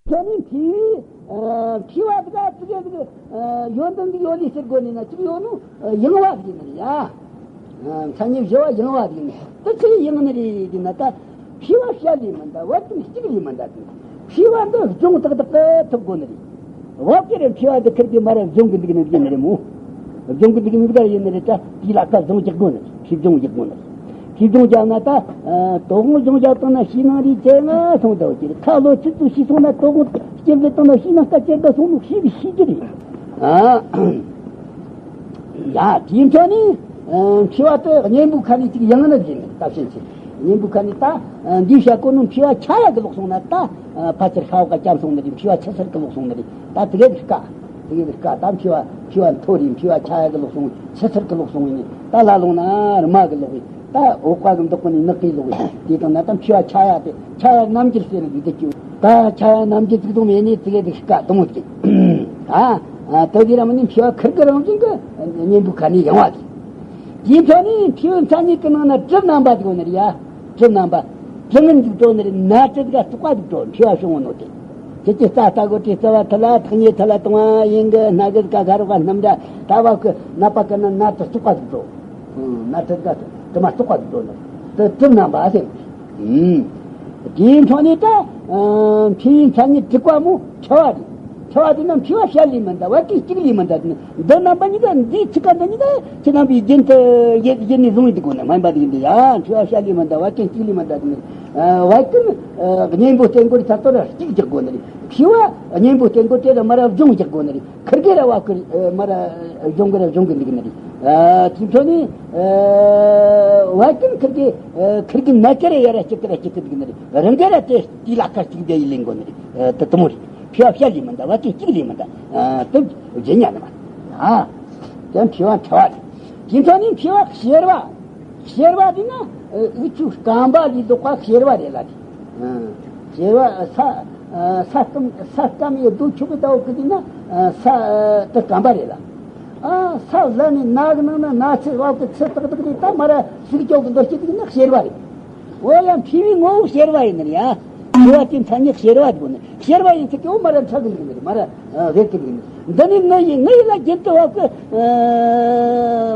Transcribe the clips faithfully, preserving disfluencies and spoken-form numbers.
ཁྱོད་ནི་མཁས་པའི་མཁས་པ་དག་ཙི་གེ་ཙི་གེ་ཡོན་ཏན་གྱི་ཡོད་ལས་ཟེར་དགོས་ནི་ན་ཅིག་ཡོད་ནོ། ཡང་བ་ཟིག་ཡིན་ནི་ཡ། མཚན་ཉིད་བཞི་བ་ཡང་བ་ཟིག་ཡིན་ནི། དེ་ཚེ་ཡང་ནི་རེད་ན་ད། མཁས་པ་བཤད་ལས་མི་འདའ་བ་ཀུན་གཅིག་ལས་མི་འདའ་དེ། མཁས་པ་འདི་སྦྱོང་ཏག་ཏག་གི་ཐུབ་དགོས་ནི་རེད། བ་ཀི་རེ་མཁས་པ་འདི་ཁིར་གི་མ་ར་སྦྱོང་གི་འདུག་ནི་ཡིན་ནི་རེད་མོ། སྦྱོང་གི་འདུག་ནི་འདུག་ཡིན་ནི་རེད་ད། དེ་ལ་ཁ་སྦྱོང་རྒྱག་དགོས་ནི་རེད། ཤེས་སྦྱོང་རྒྱག་དགོས་ནི་རེད། ཤེས་སྦྱོང་རྒྱག་ན་ད། དོ་དགོང་སྦྱོང་རྒྱག་བཏང་ན་ཤེས་ནང་རེད་ཅེ་ང་སོང་ད་ཀྱི་ཁ་ལོ་ཆུ་ཚོད་ཤེས་སོང་ན་དོ་དགོང་སྐྱེ་འདི་བཏང་ན་ཤེས་ན་ཁ་ཅེར་ད་སོང་ནོ་ཤེས་ཤེས་ཀྱི་རེད། ཨ། ཡ། དེའི་འཕྲོ་ནི། མཁས་པ་དེ་གཉེན་པོའི་ཁ་ནས་ཅིག་ཡང་ནི་ཟིན་ད་ཕྱིན་ཆད། གཉེན་པོའི་ཁ་ནས་ད། འདིའི་བཤད་གོ་ནོ་མཁས་པ་ཆ་ཡ་གི་ལོག་སོང་ན་ད། ཕལ་ཆེར་ཤ་བ་ཀ་ཅམ་སོང་ནི་རེད། མཁས་པ་ཆུ་སེར་གི་ལོག་སོང་ནི་རེད། ད་དེ་གའི་དཀའ། དེ་གའི་དཀའ་ད་མཁས་པ་མཁས་པ་མཐོ་རེད། མཁས་པ་ཆ་ཡ་གི་ལོག་སོང་ཆུ་སེར་གི་ལོག་སོང་ནི་ད་ལ་ལོང་ན་རི་མ་གི་ལོག་ཡིན། ད་འོག་པ་གི་འདོག་པ་ནས་ནག་གི་ལོག་ཡིན། དེ་དང་ན་ད་མཁས་པ་ཆ་ཡ་དེ་ཆ་ཡ་རྣམ་འགྱུར་ཟེར་ནི་འདི་ཀྱི་ད་ཆ་ཡ་རྣམ་འགྱུར་ཅིག་དང་མེད་ནི་དེ་གའི་དཀའ་དང་མོ་དེ། ད། དེ་དུས་ར་མ་ནི་མཁས་པ་ཁིར་གི་རང་བཞིན་གི་གཉེན་པོའི་ཁ་ནས་ཡང་བ་དེ། དེའི་འཕྲོ་ནས་མཁས་པའི་མཚན་ཉིད་ཀྱི་ནང་ན་གྲུབ་རྣམ་པ་དེ་གོ་ནི་རེད་ཡ། གྲུབ་རྣམ་པ། གྲུབ་ངན་འཇུག་འགྲོ་ནི་རེད། ན་གྲུབ་ག་རྟོག་པ་འཇུག་འགྲོ་མཁས་པ་བྱུང་བ་ནོ་དེ། ཁྱེད་ཀྱི་རྩ་ལྟ་གོ་དྲི་རྩ་བ་ཐ་ལ་ཐག་ཉེ་ཐ་ལ་གཏོང་བ་ཡིན་གི་སྣ་གི་ཀ་ག་རོག་ག་སྣམ་འདྲ་ད་བ་གི་ན་པ་ཀ་ན་ན་དུ་རྟོག་པ་འཇུག་འགྲོ། ན་གྲུབ་ག་དུ་མ་རྟོག་པ་འཇུག་འགྲོ་ནི་དེ་གྲུབ་རྣམ་པ་ཟེར། དེའི་འཕྲོ་ནས་ད། མཁས་པའི་མཚན་ཉིད་དྲུག་པ་མོ་ཕྲ་བ་རེད། ཕྲ་བ་དེ་ན་མཁས་པ་བཤད་ལས་མི་འདའ་བ་ཀུན་གཅིག་ལས་མི་འདའ་དེ་ནི་འདི་རྣམ་པ་གཉིས་ཀ་འདིའི་ཚིག་ཀ་འདི་གཉིས་ཀ་ཁྱེད་རྣམ་པའི་རྒྱུན་དུ་ཡེ་ཡེ་ནས་བཟུང་ཡོད་དགོས་ནི་མ་ཡིན་པ་དེ་ཡིན་དེ་ཡ། མཁས་པ་བཤད་ལས་མི་འདའ་བ་ཀུན་གཅིག་ལས་མི་འདའ་དེ་ནི་བ་ཀུན་གཉེན་པོ་བསྟེན་དགོས་རེད། ད་ལྟོ་ར་གཅིག་རྒྱག་དགོས་ནི་རེད། མཁས་པ་གཉེན་པོ་བསྟེན་དགོས་དེ་ར་མ་ར་སྦྱོང་རྒྱག་དགོས་ནི་རེད། ཁིར་གེ་ར་བ་ཀུན་མ་ར་སྦྱོང་གི་ར་སྦྱོང་གི་འདུག་ནི་རེད། དེའི་འཕྲོ་ནས་བ་ཀུན་ཁིར་གེ་ཁིར་གེ་ན་ཀེ་ར་ཡ་ར་གཅིག་གི་ར་གཅིག་གི་འདུག་ནི་རེད། རང་གེ་ར་དེ། དེ་ལ་ཁ་གཅིག་བསྡད་ཡི་ལེན་དགོས་ནི་རེད། དེ་དེ་མོ་རེད། མཁས་པ་བཤད་ལས་མི་འདའ་བ་ཀུན་གཅིག་ལས་མི་འདའ། དེ་བརྗེད་ཉན་ནི་མ་རེད། དེ་མཁས་པ་ཕྲ་བ་རེད། དེ་འཕྲོ་ནས་མཁས་པ་གཤེར་བ། གཤེར་བ་དེ་ན་འུ་ཆུ་སྐམ་པ་ལས་ལྡོག་པ་གཤེར་བ་རེད་ལ་དེ། གཤེར་བ་ས་ས་སྐམ་ས་སྐམ་ཡི་རྡོ་ཆུ་གི་ཟླ་བོ་གི་དེ་ན་ས་དེ་སྐམ་པ་རེད་ལ། ས་ལ་ནི་ནག་གི་ནང་ན་ནག་ཚི་བབ་གི་ཚི་ཏག་ཏག་རེད། ད་མ་ར་སུག་ཅོག་གི་འདོད་སྐྱེ་དེ་ན་གཤེར་བ་རེད། འོ་ཡ། མཁས་པའི་ངོ་བོ་གཤེར་བ་ཡིན་ནི་ཡ། མཁས་པ་དེ་མཚན་ཉིད་གཤེར་བ་དགོས་ནི། གཤེར་བ་ཡིན་ཚིག་གི་འོ་མ་ར་འཕྲད་གི་འདུག་ནི་རེད། མ་ར་བེད་གི་འདུག་ནི། འདི་ནི་ངི་ཡི་ངི་ཡི་ལ་རྒྱུན་དུ་བབ་གི་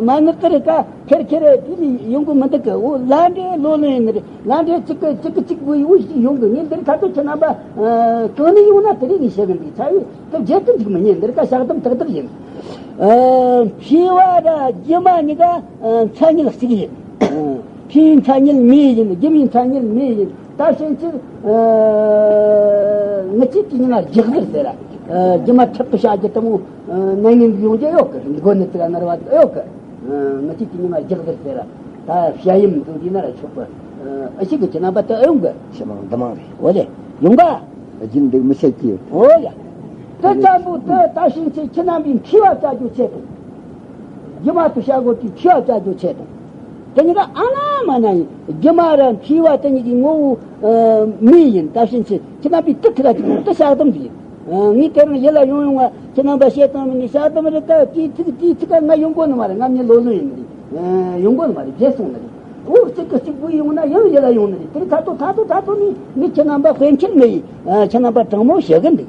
མ་ངག་གི་རེད། ཀ་ཁེར་ཁེར་དེ་ནི་ཡོང་གི་མི་འདུག་གི། འོ་ལ་འདྲེ་ལོ་ལོ་ཡིན་ནི་རེད། ལ་འདྲེ་གཅིག་གི་གཅིག་གི་གཅིག་པུ་ཡི་འུ་ཞིག་ཡོང་གི། ངས་འདིར་ཁ་ཐུག་ཁྱེད་རྣམ་པ་གང་ནས་ཡོང་ན་དེ་རིང་ངས་བཤད་གི་འདུག་ཚ་བའི་སྐབས་བརྗེད་དུ་འཇུག་མི་ཉན། འདིར་ཀ་ཞག་དམ་ཏག་ཏག་ཡིན། མཁས་པ་ར་སྒྱུ་མ་གཉིས་ཀ་མཚན་ཉིད་གཅིག་ཡིན། མཁས་པའི་མཚན་ཉིད་མེ་ཡིན། སྒྱུ་མའི་མཚན་ཉིད་མེ་ཡིན། ད་ཕྱིན་ཆད་ངི་ཆོས་ཀྱི་ཉི་མ་རྒྱག་ཟེར་ཟེར་ར། སྒྱུ་མ་ཁྲག་ཏུ་བྱ་རྒྱུ་དེ་མོ་ནད་ངན་གྱི་ཡོང་རྒྱུ་ཡོད་གི། མགོ་ནི་དེ་ག་ནར་བ་ཡོད་གི། ངི་ཆོས་ཀྱི་ཉི་མ་རྒྱག་ཟེར་ཟེར་ར། ད་བྱ་ཡིན་འདུག་དེ་ན་ར་ཆོག་གི། ཨ་ཞིག་གི་ཁྱེད་རྣམ་པ་ད་ཨེ་ཡོང་གི། ཕྱི་མང་འདི་མང་རེད། འོ་ལེ། ཡོང་ག་རྒྱུན་འདུག་མི་བྱེད་ཀྱི་ཡོད། འོ་ཡ། དེ་ལྟ་བུ་དེ་ད་ཕྱིན་ཆད་ཁྱེད་རྣམ་པའི་མཁས་པ་བྱ་རྒྱུ་ཆེད་དུ། སྒྱུ་མ་དུ་བྱ་དགོས་ཀྱི་མཁས་པ་བྱ་རྒྱུ་ཆེད་དུ། དེ་གཉིས་ཀ་ཨ་ན་མ་ན་ཡིན། སྒྱུ་མ་ར་མཁས་པ་དེ་གཉིས་ཀྱི་ངོ་བོ་མེ་ཡིན། ད་ཕྱིན་ཆད་ཁྱེད་རྣམ་པའི་དུ་ཁི་ར་ཅིག་དུ་བྱ་དམ་ཡིན། ངས་དེ་རིང་ཡིད་ལ་ཡོང་ཡོང་བ་ཁྱེད་རྣམ་པ་བཤད་སྟངས་མི་ནི་བྱ་དམ་རེད། ད་དེའི་ཚིག་དེའི་ཚིག་ཀ་ང་ཡོང་གོ་ནི་མ་རེད། ང་མྱི་ལོ་ལོན་ཡིན་ནི་རེད། ཡོང་གོ་ནི་མ་རེད། བརྗེད་སོང་ནི་རེད། འོ་གཅིག་གི་གཅིག་པུ་ཡོང་ན་ཡང་ཡིད་ལ་ཡོང་ནི་རེད། དེ་རིང་ད་དོ་ད་དོ་ད་དོ་ནི་ངས་ཁྱེད་རྣམ་པ་དཔེ་མཁྱེན་མི་ཡིན། ཁྱེད་རྣམ་པ་དྲང་མོ་བཤད་གི་འདུག་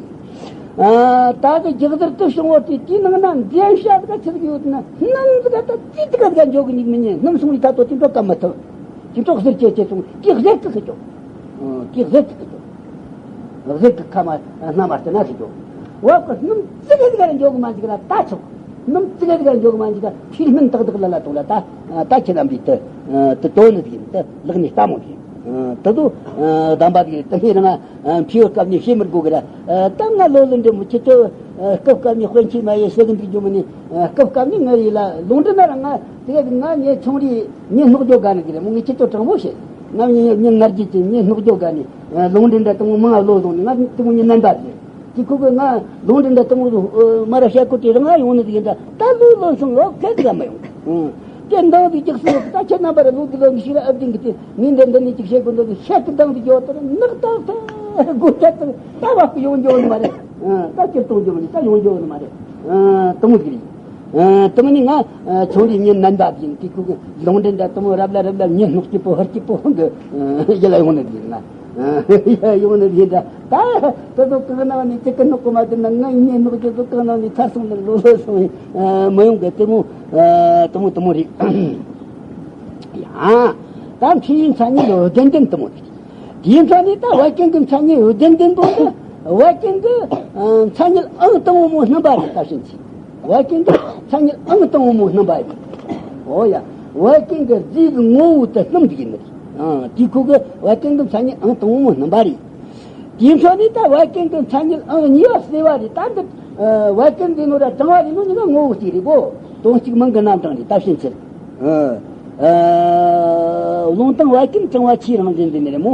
ད་གི་རྒྱག་ཟུར་དུ་བྱུང་བ་དེ་དེའི་ནང་ན་འདྲེན་བྱ་དགའ་ཆི་ཟིག་ཡོད་ན་སྣུམ་ཟིག་ག་ད་ཙི་ཙི་ག་ཟིག་ག་འཇོག་གི་ཉིག་མི་ཉན། སྣུམ་སོང་ནི་ད་དོ་དེ་འགྲོ་ཀ་མི་ཐུབ། དེ་འགྲོ་ཟེར་ཅེས་ཅེས་སོང་དེ་ཟེར་གི་ཟེར་ཅོག་དེ་ཟེར་གི་ཟེར་ཅོག་ཟེར་གི་ཁ་མ་སྣ་མ་སྟེ་ན་ཟེར་ཅོག་འོ་གི་སྣུམ་ཙི་ག་ཟིག་ག་འཇོག་གི་མ་འཇིག་ན་ད་ཆོག་སྣུམ་ཙི་ག་ཟིག་ག་འཇོག་གི་མ་འཇིག་ན་ཁྲིད་སྨན་ཏག་ཏག་ལ་ལ་ཏོག་ལ་ད་ད་ཁྱེད་རྣམ་པའི་དུ་དུ་དོ་ནི་ཟིག་ཡིན། དུ་ལག་ནས་ལྟ་མོ་ཟིག་ཡིན། དུ་དུ་གདམས་པ་ཟིག་ཡིན། དུ་སྨན་རང་། ཕྱིའི་སྐབས་ནས་ཤེས་མི་དགོས་གི་ར། ད་ང་ལོ་ལོན་འདྲ་མོ་ཁྱེད་ཚོ་སྐབས་སྐབས་ནས་དཔོན་ཆེན་མ་ཡེ་ཤེས་གི་འདུག་རྒྱུ་མི་ནི། སྐབས་སྐབས་ནས་ང་ཡི་ལ་ལུང་འདྲི་ན་ར་ང་དེ་ག་ང་ངའི་ཆུང་རིས་ངའི་སྣོག་ཇོ་དགའ་ནི་གི་རེད་མོ། ངས་ཁྱེད་ཚོ་དྲང་མོ་བཤད། ང་ངའི་ངའི་ང་རྒྱལ་གྱི་ངའི་སྣོག་ཇོ་དགའ་ནི་ལུང་འདྲི་འདྲ་དང་མང་ལོ་ལོན་ནི་ང་དེ་མོ་ངའི་ནན་པ་རེད། དེ་ཁུ་གི་ང་ལུང་འདྲི་འདྲ་དང་མ་ར་བཤད་ཁུ་དེ་ར་ང་ཡོང་ནི་དེ་གི་འདྲ་ད་ལོ་ལོན་སོང་ལོ་ཁེ་ཙམ་མ་ཡོང་། དེ་འདང་དུ་རྒྱག་སྲིད་ཡོད། ད་ཁྱེད་རྣམ་པ་ར་ལོ་འདི་ལོ་འདི་ཞིག་ར་ཨབ་ཅིང་གི་དེ་ངས་འདི་འདི་ནས་ཅིག་བཤད་དགོས་འདུག་ཤེད་ཀྱི་འདང་དུ་རྒྱོ་ལྟར་ནག་ཏག་ཏག་སྒོ་ཁྱད་དུ་ད་བ་ཀི་ཡོང་རྒྱོ་ནི་མ་རེད། ད་ཁྱེད་གཏོང་རྒྱོ་མ་རེད། ད་ཡོང་རྒྱོ་ནི་མ་རེད། དུ་མོ་གི་རེད། དུ་མོ་ནི་ང་ཆུང་རིས་ངའི་ནན་པ་ཡིན། དེ་ཁུ་གི་ལུང་འདྲེན་འདྲ་དུ་མོ་རབ་ལ་རབ་ལ་ངའི་སྣོག་སྐྱིད་པོ་ཧུར་སྐྱིད་པོ་གི་ཡིད་ལ་ཡོང་ནི་ཡིན་ན། ཡོང་ནི་ཡིན་འདྲ། ད་དེ་ཚོ་གང་ན་ནི་ཅི་གི་ནོག་གི་མ་དེ་ན་ང་ཉེ་ནོག་དེ་ཚོ་གང་ན་ནི་ཚར་སོང་ནི་ལོ་ལོ་སོང་མི་ཡོང་གི། དེ་མོ་དེ་མོ་དེ་མོ་རེད། ཡང་ད་མཚན་ཉིད་མཚན་ཉིད་ལོ་ལྡན་ལྡན་དེ་མོ་རེད། དེའི་འཕྲོ་ནས་ད་བད་ཀན་གྱི་མཚན་ཉིད་ལྡན་ལྡན་པོ་འདི་བད་ཀན་གྱི་མཚན་ཉིད་ཨང་དང་པོ་མོ་སྣུམ་པ་རེད། ད་ཕྱིན་ཆད་བད་ཀན་གྱི་མཚན་ཉིད་ཨང་དང་པོ་མོ་སྣུམ་པ་རེད། འོ་ཡ། བད་ཀན་གྱི་རྫས་ཀྱི་ངོ་བོ་དེ་སྣུམ་ཟིག་ཡིན་ནི་རེད། ཨང་དེའི་ཁུག་གི་བད་ཀན་གྱི་མཚན་ཉིད་ཨང་དང་པོ་མོ་སྣུམ་པ་རེད། དེའི་འཕྲོ་ནས་ད་བད་ཀན་གྱི་མཚན་ཉིད་ཨང་གཉིས་པ་བསིལ་བ་རེད། ད་འདི་བད་ཀན་འདི་ནོ་ར་གྲང་བ་རེད་ནོ་གཉིས་ཀ་ངོ་བོ་གཅིག་རེད་གོ། དོན་གཅིག་མིང་གི་རྣམ་གྲངས་རེད། ད་ཕྱིན་ཆད། ཨ། ཨ། རླུང་དང་བད་ཀན་གྲང་བ་ཆུའི་རང་བཞིན་འདི་ནི་རེད་མོ།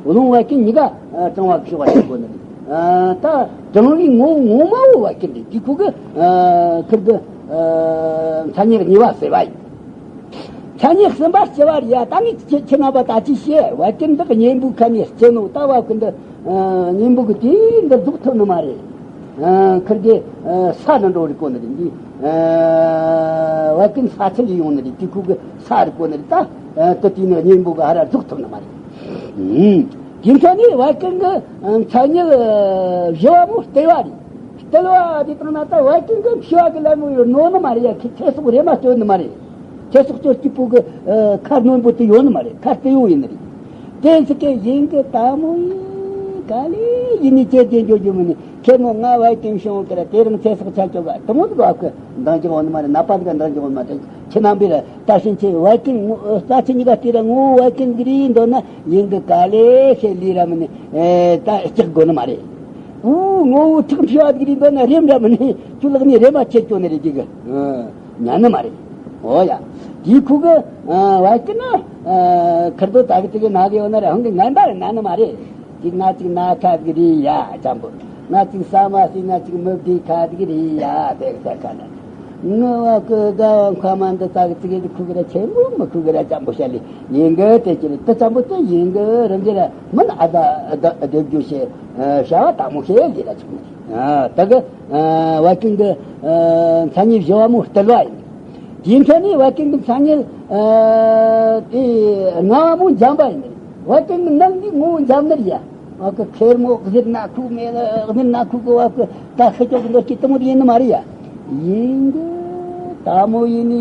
རླུང་བད་ཀན་གཉིས་ཀ་ཨ་གྲང་བ་ཤོག་བ་ཞིག་གོ་ནི་རེད། ཨ། ད་གྲང་བའི་ངོ་བོ་ངོ་མ་བོ་བད་ཀན་རེད། དེའི་ཁུག་གི་ཨ་ཁུར་གི་ཨ་མཚན་ཉིད་གཉིས་པ་བསིལ་བ་ཡིན། མཚན་ཉིད་གསུམ་པ་ལྕི་བ་རེད་ཡ། ད་ངས་ཁྱེད་ཁྱེད་རྣམ་པ་ད་ཅི་བཤད། བད་ཀན་འདི་གཉེན་པོའི་ཁ་ནས་ལྕི་ནོ། ད་བད་ཀན་འདི་ཨ་གཉེན་པོ་གི་དེ་འདི་རྫོགས་ཐུབ་ནི་མ་རེད། ཨ། ཁུར་གི་ཨ་ས་ནི་འགྲོ་རེད་གོ་ནི་རེད། འདི་ཨ་བད་ཀན་ས་ཆུ་ལས་ཡོང་ནི་རེད། དེའི་ཁུག་གི་ས་རེད་གོ་ནི་རེད། ད་ཨ་དེ་དུས་ནི་གཉེན་པོ་གི་ཧ་ར་རྫོགས་ཐུབ་ནི་མ་རེད། ཨུམ། དེའི་འཕྲོ་ནས་བད་ཀན་གྱི་ཨ་མཚན་ཉིད་ཨ་བཞི་བ་མོ་རྟུལ་བ་རེད། རྟུལ་བ་དེ་དང་ན་ད་བད་ཀན་གྱི་མཁྲིས་པ་གི་ལད་མོ་ཡོད་ནོ་ནི་མ་རེད་ཡ། ཁྱེད་ཚེ་སྲོག་རེམ་མ་གཅོད་ནི་མ་རེད། ཚེ་སྲོག་གཅོད་སྐྱིད་པོ་གི་ཨ་ཁ་རྣོན་པོ་དེ་ཡོད་ནི་མ་རེད། ཁ་རྟུལ་བོ་ཡིན་ནི་རེད། དེ་ཚིག་གི་ཡིན་གི་ད་མོ་ཡིན་ག་ལེ་ཡིན་ནི་ཅེས་དེ་འཇོག་རྒྱུ་མིན་ནི། ཁྱེད་མོ་ང་བད་ཀན་བྱུང་གི་ར་དེ་རིང་ཚེ་སྲོག་ཆ་སྐྱོབ་ག་དེ་མོ་དེ་ག་གི་འདང་རྒྱག་འོང་ནི་མ་རེད། ནད་པ་དེ་ག་འདང་རྒྱག་འོང་མ་རེད། ཁྱེད་རྣམ་པས་ར་ད་ཕྱིན་ཆད་བད་ཀན་ངོ་རྩ་ཆུ་གཉིས་ཀ་དེ་ར་ངོ་བོ་བད་ཀན་གི་རེད་འདོད་ན་ཡིན་གི་ག་ལེ་ཞེས་ལས་ར་མིན་ནི་ད་སྐྲག་དགོས་ནི་མ་རེད། འུ་ངོ་བོ་ཁྲག་མཁྲིས་པ་དེ་གི་རེད་འདོད་ན་རེམ་ར་མིན་ནི་ཁྱོད་ལག་ནས་རེམ་མ་ཆད་སྐྱོ་ནི་རེད་ཀྱི་གི། ཉན་ནི་མ་རེད། འོ་ཡ། དེའི་ཁུག་གི་ཨ་བད་ཀན་ན་ཨ་ཁུར་དོ་ད་གི་དེ་གི་ན་གི་ཡོད་ན་ར་ཧང་གི་ངན་པ་རེད་ན་ནི་མ་རེད། དེ་ང་ཅིག་ན་ཁ་གི་རེད་ཡ་ཅམ་པོ། ང་ཅིག་ས་མ་སི་ང་ཅིག་མི་བདེ་ཁ་གི་རེད་ཡ་དེ་གི་ས་ཁ་ན། ངི་བ་གི་དགའ་བ་མཁའ་མ་འདི་ད་གི་དེ་གི་ཁུག་གི་ར་ཆེན་པོ་མི་ཁུག་གི་ར་ཅམ་པོ་བཤད་ལེ་ཡིན་གི་དེ་ཅི་རེད། དེ་ཅམ་པོ་དེ་ཡིན་གི་རིན་གི་ར་མིན་ཨ་ད་ཨ་ད་ཨ་དེ་རྒྱུ་ཤེས་བྱ་བ་དག་མོ་ཤེས་ལེ་ར་ཆུག་ནི། ཨ་ད་གི་ཨ་བད་ཀན་གི་ཨ་མཚན་ཉིད་བཞི་བ་མོ་རྟུལ་བ་ཡིན། དེའི་འཕྲོ་ནས་བད་ཀན་གི་མཚན་ཉིད་ཨ་དེ་ལྔ་བ་མོ་འཇམ་པ་ཡིན། བད་ཀན་གི་ནང་གི་ངོ་བོ་འཇམ་ནི་རེད་ཡ། བ་གི་ཁེར་མོ་གཟིར་ན་ཁུག་མེད་གཟིར་ན་ཁུག་གི་བ་གི་ད་ཁི་ཅོག་གི་འདོད་ཀྱི་དེ་མོ་དེ་ཡིན་ནི་མ་རེད་ཡ། ཡིན་གི་ད་མོ་ཡིན་ནི་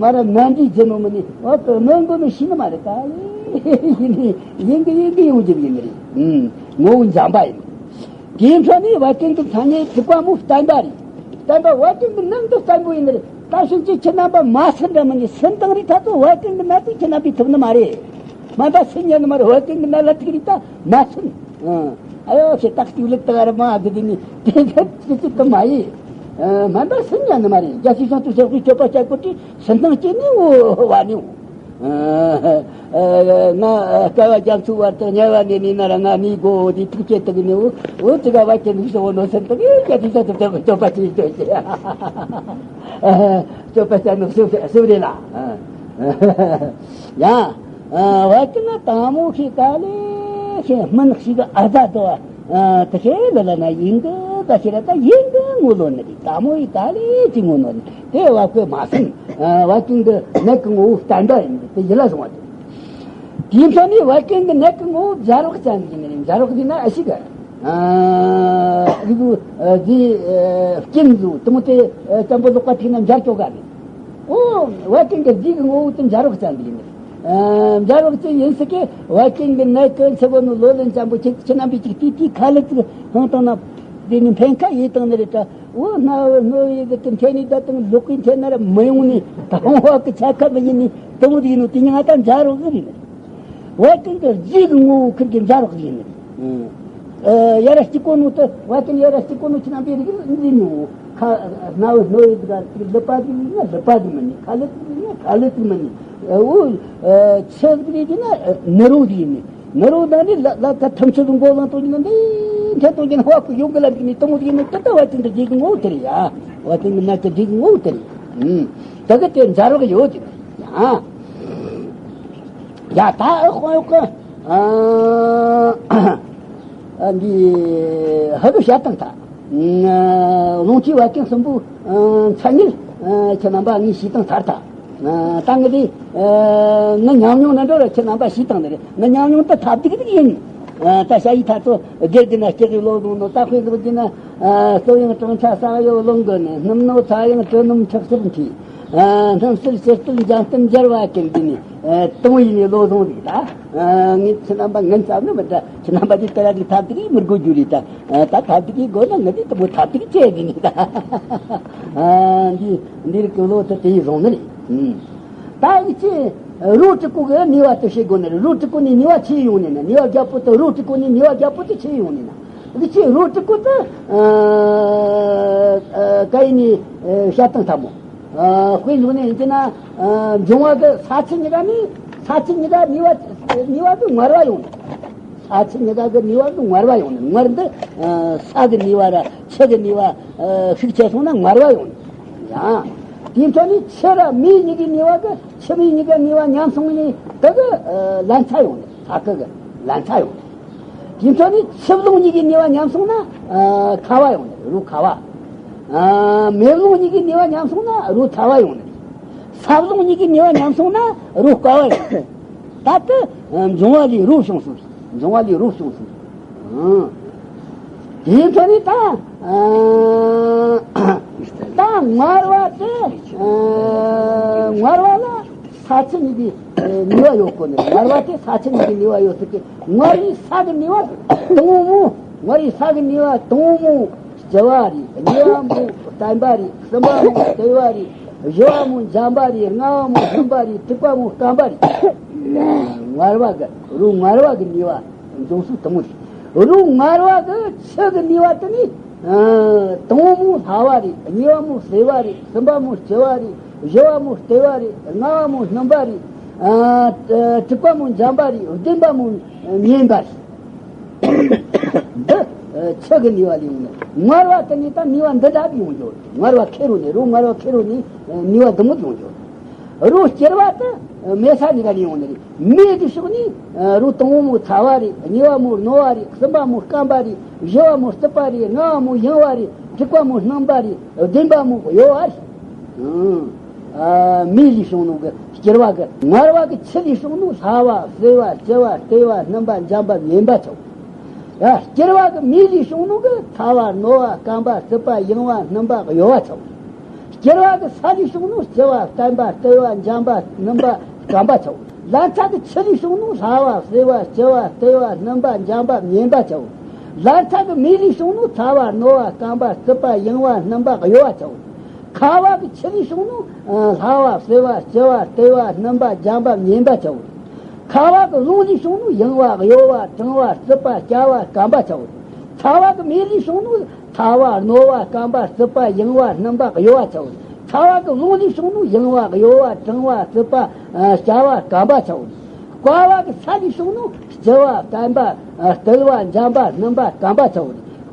མ་ར་ན་འདྲི་བྱེད་ནོ་མིན་ནི་བ་གི་གནོད་འགོ་ནི་ཤི་ནི་མ་རེད། ད་ཡིན་གི་ཡིན་གི་ཡིན་གི་ཡོང་རྒྱུ་ཡིན་ནི་རེད། ངོ་བོ་འཇམ་པ་ཡིན། དེའི་འཕྲོ་ནས་བད་ཀན་གྱི་མཚན་ཉིད་དྲུག་པ་མོ་བརྟན་པ་རེད། བརྟན་པ་བད་ཀན་གྱི་ནང་དུ་བརྟན་པོ་ཡིན་ནི་རེད། ད་ཕྱིན་ཆད་ཁྱེད་རྣམ་པ་མ་སུན་འདྲ་མིན་ནི་སུན་བཏང་རིགས་ད་ཚོ་བད་ཀན་གྱི་ནད་དུ་ཁྱེད་རྣམ་པས་ཐུབ་ནི་མ་རེད། སྨན་པ་སུན་ཉན་ནི་མ་རེད། བད་ཀན་གྱི་ནད་ལ་ཐུག་རིགས་ད་མ་སུན། ཨ་ཡོ་ཞེ་ཏག་ཅིག་ལུག་ཏག་ར་མ་དེ་དེ་ནི་དེ་ཚོ་ཅི་ཅི་དུ་མ་ཡིན། སྨན་པ་སུན་ཉན་ནི་མ་རེད། རྒྱལ་སྲས་བྱང་ཆུབ་སེམས་དཔའི་སྤྱོད་པ་སྤྱད་དགོས་དུས་སུན་བཏང་སྐྱེས་ནི་འོ་བ་ནི་འོ། ང་སྐལ་བ་རྒྱ་མཚོའི་བར་དུ་དམྱལ་བ་ནས་གནས་ན་ར་ང་གནས་དགོ་དེ་ཐུགས་བསྐྱེད་དུ་ནས་འུ་འུ་ཙི་ག་བ་ཀྱི་ལུགས་སུ་འོ་ནོ་སེམས་དུ་ངས་ཀྱ་དེ་ས་ཐུབ་ཐུབ་སྤྱོད་པ་ཅིག་སྤྱོད་ཅེས་སྤྱོད་པ་ཅན་ནོ་སུ་སུ་རེད་ལ། ཡ། བ་ཀྱི་ན་དང་མོ་ཁྱི་ག་ལེ་ཁྱི་སྨིན་ཞིག་གི་ཨ་ཟ་དོ། དེ་ཤེས་ལ་ལ་ན་ཡིན་གི་ག་ཤེས་ར་ད་ཡིན་གི་ངོ་ལོ་ནི་རེད། དང་མོ་ཡི་ག་ལེ་ཅི་ངོ་ལོ་ནི་དེ་བ་ཀོས་མ་སེམས་བ་ཀྱི་འདི་ནད་ཀྱི་ངོ་བོ་བརྟན་འདྲ་ཡིན་གི་དེ་ཡིད་ལ་བཟུང་བ་དེ། དེའི་ཕྱོགས་ནས་བད་ཀན་གྱི་ནད་ཀྱི་ངོ་བོ་སྦྱར་བག་ཅན་གྱི་ནི་སྦྱར་བག་ཟེར་ན་ཨ་ཞིག་གི། ཨ་རིགས་རྫས་རྐྱེན་བཟོ་དེ་མོ་དེ་ཅམ་པོ་ལོག་པ་ཐིག་ན་འབྱར་ཅོག་ག་ནི། ཨོ་བད་ཀན་གྱི་རྫས་ཀྱི་ངོ་བོ་དེ་སྦྱར་བག་ཅན་གྱི་ནི། སྦྱར་བག་ཅན་ཡིན་སྲིད་ཀྱི་བད་ཀན་གྱི་ནད་ཀྱི་ཚེ་བོ་ནི་ལོ་ལོན་ཅམ་པོ་ཁྱེད་ཁྱེད་རྣམ་པས་ཅིག་དེ་དེའི་ཁ་ལུད་ཅིག་ཧང་བཏང་ན་དེ་ནི་འཕེན་ཁ་ཡིད་བཏང་ནི་རེད་དྲ། འོ་ན་འོ་ནོ་ཡི་གི་དེ་འཐེན་ནི་ད་དང་ལོག་གི་འཐེན་ན་ར་མི་ཡོང་ནི་ད་འོ་བ་གི་ཆ་ཁ་མི་ཡིན་ནི་དང་བོ་དེ་ཡིན་ནོ་དེ་ཉིད་ང་ད་འབྱར་བག་གི་རེད། བད་ཀན་གྱི་རྫས་ཀྱི་ངོ་བོ་ཁུར་གྱི་འབྱར་བག་ཡིན་ནི་རེད། ཡ་ར་སྐྱིད་གོ་ནོ་དེ་བད་ཀན་ཡ་ར་སྐྱིད་གོ་ནོ་ཁྱེད་རྣམ་པའི་རིགས་འཛིན་ནི་འོ་ཁ་ན་འོ་ནོ་ཡི་གི་ད་ལི་པ་དེ་ཡིན་ན་ལི་པ་དེ་མི་ནི་ཁ་ལི་དེ་ཡིན་ན་ཁ་ལི་དེ་མི་ནི་འོ་ཚེ་གི་རིགས་ཡིན་ན་ནི་རོ་དེ་ཡིན་ནི། ནི་རོ་ད་ནི་ལ་ལ་ད་ཐམས་ཅད་མགོ་ལང་སྟོང་གི་ན་འདི་འཐེན་སྟོང་གི་ན་བ་ཀུ་ཡོང་གི་ལ་འདི་ནི་དུ་མོ་དེ་ནི་ད་ད་བད་ཀན་གྱི་རྫས་ཀྱི་ངོ་བོ་དེ་རེད་ཡ། བད་ཀན་གྱི་ནད་ཀྱི་རྫས་ཀྱི་ངོ་བོ་དེ་རེད། ད་གི་དེ་འབྱར་བག་ཡོད་དེ་ཡ། ཡ་ད་ཨ་ཁོང་ཡོད་གི་ཨ་འདི་ཧ་གི་བཤད་སྟངས་ད། རླུང་མཁྲིས་བད་ཀན་གསུམ་པོའི་མཚན་ཉིད་ཁྱེད་རྣམ་པ་ངས་ཤེས་སྟངས་ཚར་ཐལ། ད་ངས་དེ་ངའི་ཉམས་མྱོང་ནི་འགྲོ་ར་ཁྱེད་རྣམ་པ་ཤེས་སྟངས་ནི་རེད། ངའི་ཉམས་མྱོང་དེ་ཐབས་སྡུག་སྡུག་ཡིན། ད་ཞ་ཡི་ཐ་ཚོ་དགེ་རྒན་ན་སྐྱེ་གི་ལོ་ཟུང་ནོ་ད་དཔེ་ཟིག་གི་ན། སོ་ཡང་གྲང་ཆ་ས་གཡོ་ལོང་གི་ནི། སྣུམ་ནོ་ཚ་ཡང་དྲི་སྣུམ་ཁྲག་སིལ་མཐུས། སྣུམ་སིལ་ཕྱི་སྟོད་འཇམ་སྟོད་འབྱར་བ་ཀུན་འདི་ནི། དང་ཡིན་ནི་ལོ་ཟུང་ཟིག་ད། ངས་ཁྱི་རྣམ་པ་ངན་ཙམ་ནི་མི་འདྲ། ཁྱི་རྣམ་པ་འདི་ཏི་ར་གི་ཐབས་དེ་གིས་མི་དགོས་རྒྱུ་རེད་ད། ད་ཐབས་དེ་གིས་དགོས་ན་ངས་དེ་དེ་མོ་ཐབས་དེ་གིས་བྱེད་གི་ནི་ད། འདི་འདི་རིགས་ཀྱི་ལོ་དེ་དེ་ཡིས་བཟུང་ནི་རེད། ད་ཡིག་ཆེ་རོ་དྲུག་པོ་གི་ནུས་པ་དེ་ཤེས་དགོས་ནི་རེད། རོ་དྲུག་པོ་ནས་ནུས་པ་ཆེ་ཡོང་ནི་ན། ནུས་པ་རྒྱབ་པོ་དེ་རོ་དྲུག་པོ་ནས་ནུས་པ་རྒྱབ་པོ་དེ་ཆེ་ཡོང་ནི་ན། ཡིག་ཆེ་རོ་དྲུག་པོ་དེ་ཨ་ཨ་ག་ཡིན་ནི་ཨ་བཤད་སྟངས་ཐབས་མོ། ཨ་དཔེ་འཇོག་ནས་ཡིན་གྱི་ན། ཨ་འབྱུང་བ་གི་ས་ཆུ་གཉིས་ཀ་ནི། ས་ཆུ་གཉིས་ཀ་ནུས་པ་ནུས་པ་གི་མངར་བ་ཡོང་ནི། ས་ཆུ་གཉིས་ཀ་གི་ནུས་པ་གི་མངར་བ་ཡོང་ནི། མངར་འདི་ཨ་ས་གི་ནུས་པ་ར་ཆུ་གི་ནུས་པ་ཨ་ཤུགས་ཆེ་སོང་ན་མངར་བ་ཡོང་ནི། ཡང་དེའི་འཕྲོ་ནས་ཆུ་ར་མེ་གཉིས་ཀའི་ནུས་པ་གི། ཆུ་མེ་གཉིས་ཀའི་ནུས་པ་མཉམ་སོང་ནས་དེ་གི་ཨ་ལན་ཚྭ་ཡོང་ནི། ས་གི་གི་ལན་ཚྭ་ཡོང་ནི། དེའི་འཕྲོ་ནས་ཆུ་རླུང་གཉིས་ཀའི་ནུས་པ་མཉམ་སོང་ན་ཨ་ཁ་བ་ཡོང་ནི། རོ་ཁ་བ། ཨ་མེ་རླུང་གཉིས་ཀའི་ནུས་པ་མཉམ་སོང་ན་རོ་ཚ་བ་ཡོང་ནི། ས་རླུང་གཉིས་ཀའི་ནུས་པ་མཉམ་སོང་ན་རོ་བསྐ་བ་ཡོང་ནི། ད་ལྟ་འབྱུང་བ་ལས་རོ་བྱུང་སོང་། འབྱུང་བ་ལས་རོ་བྱུང་སོང་། ཨང་། དེའི་འཕྲོ་ནས་ད་ཨ་ད་མངར་བ་དེ་ཨ་མངར་བ་ལ་ས་ཆུ་གཉིས་ཀྱི་ནུས་པ་ཡོད་གོ་ནི། མངར་བ་དེ་ས་ཆུ་གཉིས་ཀྱི་ནུས་པ་ཡོད་ཟེར་གི། མངར་བའི་ས་གི་ནུས་པ་དང་པོ་མོ། མངར་བའི་ས་གི་ནུས་པ་དང་པོ་མོ་ལྕི་བ་རེད། གཉིས་པ་མོ་བརྟན་པ་རེད། གསུམ་པ་མོ་རྟུལ་བ་རེད། བཞི་བ་མོ་འཇམ་པ་རེད། ལྔ་བ་མོ་སྣུམ་པ་རེད། དྲུག་པ་མོ་སྐམ་པ་རེད། མངར་བ་གི་རོ་མངར་བ་གི་ནུས་པ་འབྱུང་ས་དང་པོ་རེད། རོ་མངར་བ་གི་ཆུ་གི་ནུས་པ་དེ་ནི་ཨ་དང་པོ་མོ་སླ་བ་རེད། གཉིས་པ་མོ་བསིལ་བ་རེད། གསུམ་པ་མོ་ལྕི་བ་རེད། བཞི་བ་མོ་རྟུལ་བ་རེད། ལྔ་བ་མོ་སྣུམ་པ་རེད། ཨ་དྲུག་པ་མོ་འཇམ་པ་རེད། བདུན་པ་མོ་མཉེན་པ་རེད། འདི་ཆུ་གི་ནུས་པ་ལས་ཡོང་ནི། མངར་བ་དེ་ནི་ད་ནུས་པ་འདི་འདྲ་ཡོང་རྒྱུ། མངར་བ་ཁེ་རོ་ནི། རོ་མངར་བ་ཁེ་རོ་ནི་ནུས་པ་འདི་མོ་ཡོང་རྒྱུ། རོ་སྐྱུར་བ་དེ་མེ་ས་གཉིས་ཀ་ནས་ཡོང་ནི་རེད། མེ་གི་ཕྱོགས་ནས་རོ་དང་པོ་མོ་ཚ་བ་རེད། གཉིས་པ་མོ་རྣོ་བ་རེད། གསུམ་པ་མོ་སྐམ་པ་རེད། བཞི་བ་མོ་རྩུབ་པ་རེད། ལྔ་བ་མོ་ཡང་བ་རེད། དྲུག་པ་མོ་སྣུམ་པ་རེད། བདུན་པ་མོ་གཡོ་བ་རེད། ཨང་། ཨ་མེ་ལས་བྱུང་ནོ་གི་སྐྱུར་བ་གི། མངར་བ་གི་ཆུ་ལས་བྱུང་ནོ་སླ་བ་བསིལ་བ་ལྕི་བ་རྟུལ་བ་སྣུམ་པ་འཇམ་པ་མཉེན་པ་ཆོག་ཡ་སྐྱུར་བ་གི་མེ་ལས་བྱུང་ནོ་གི་ཚ་བ་རྣོ་བ་སྐམ་པ་རྩུབ་པ་ཡང་བ་སྣུམ་པ་གཡོ་བ་ཆོག་སྐྱུར་བ་གི་ས་ལས་བྱུང་ནོ་ལྕི་བ་བརྟན་པ་རྟུལ་བ་འཇམ་པ་སྣུམ་པ་སྐམ་པ་ཆོག་ལན་ཚྭ་གི་ཆུ་ལས་བྱུང་ནོ་སླ་བ་བསིལ་བ་ལྕི་བ་རྟུལ་བ་སྣུམ་པ་འཇམ་པ་མཉེན་པ་ཆོག་ལན་ཚྭ་གི་མེ་ལས་བྱུང་ནོ་ཚ་བ་རྣོ་བ་སྐམ་པ་རྩུབ་པ་ཡང་བ་སྣུམ་པ་གཡོ་བ་ཆོག་ཁ་བ་གི་ཆུ་ལས་བྱུང་ནོ་སླ་བ་བསིལ་བ་ལྕི་བ་རྟུལ་བ་སྣུམ་པ་འཇམ་པ་མཉེན་པ་ཆོག་ཁ་བ་གི་རླུང་ལས་བྱུང་ནོ་ཡང་བ་གཡོ་བ་གྲང་བ་རྩུབ་པ་སྐྱ་བ་སྐམ་པ་ཆོག་ཚ་བ་གི་མེ་ལས་བྱུང་ནོ་ཚ་བ་རྣོ་བ་སྐམ་པ་རྩུབ་པ་ཡང་བ་སྣུམ་པ་གཡོ་བ་ཆོག་ཚ་བ་གི་རླུང་ལས་བྱུང་ནོ་ཡང་བ་གཡོ་བ་གྲང་བ་རྩུབ་པ་སྐྱ་བ་སྐམ་པ་ཆོག་བསྐ་བ་གི་ས་ལས་བྱུང་ནོ་ལྕི་བ་བརྟན་པ་རྟུལ་བ་འཇམ་པ་སྣུམ་པ་སྐམ་པ་ཆོག་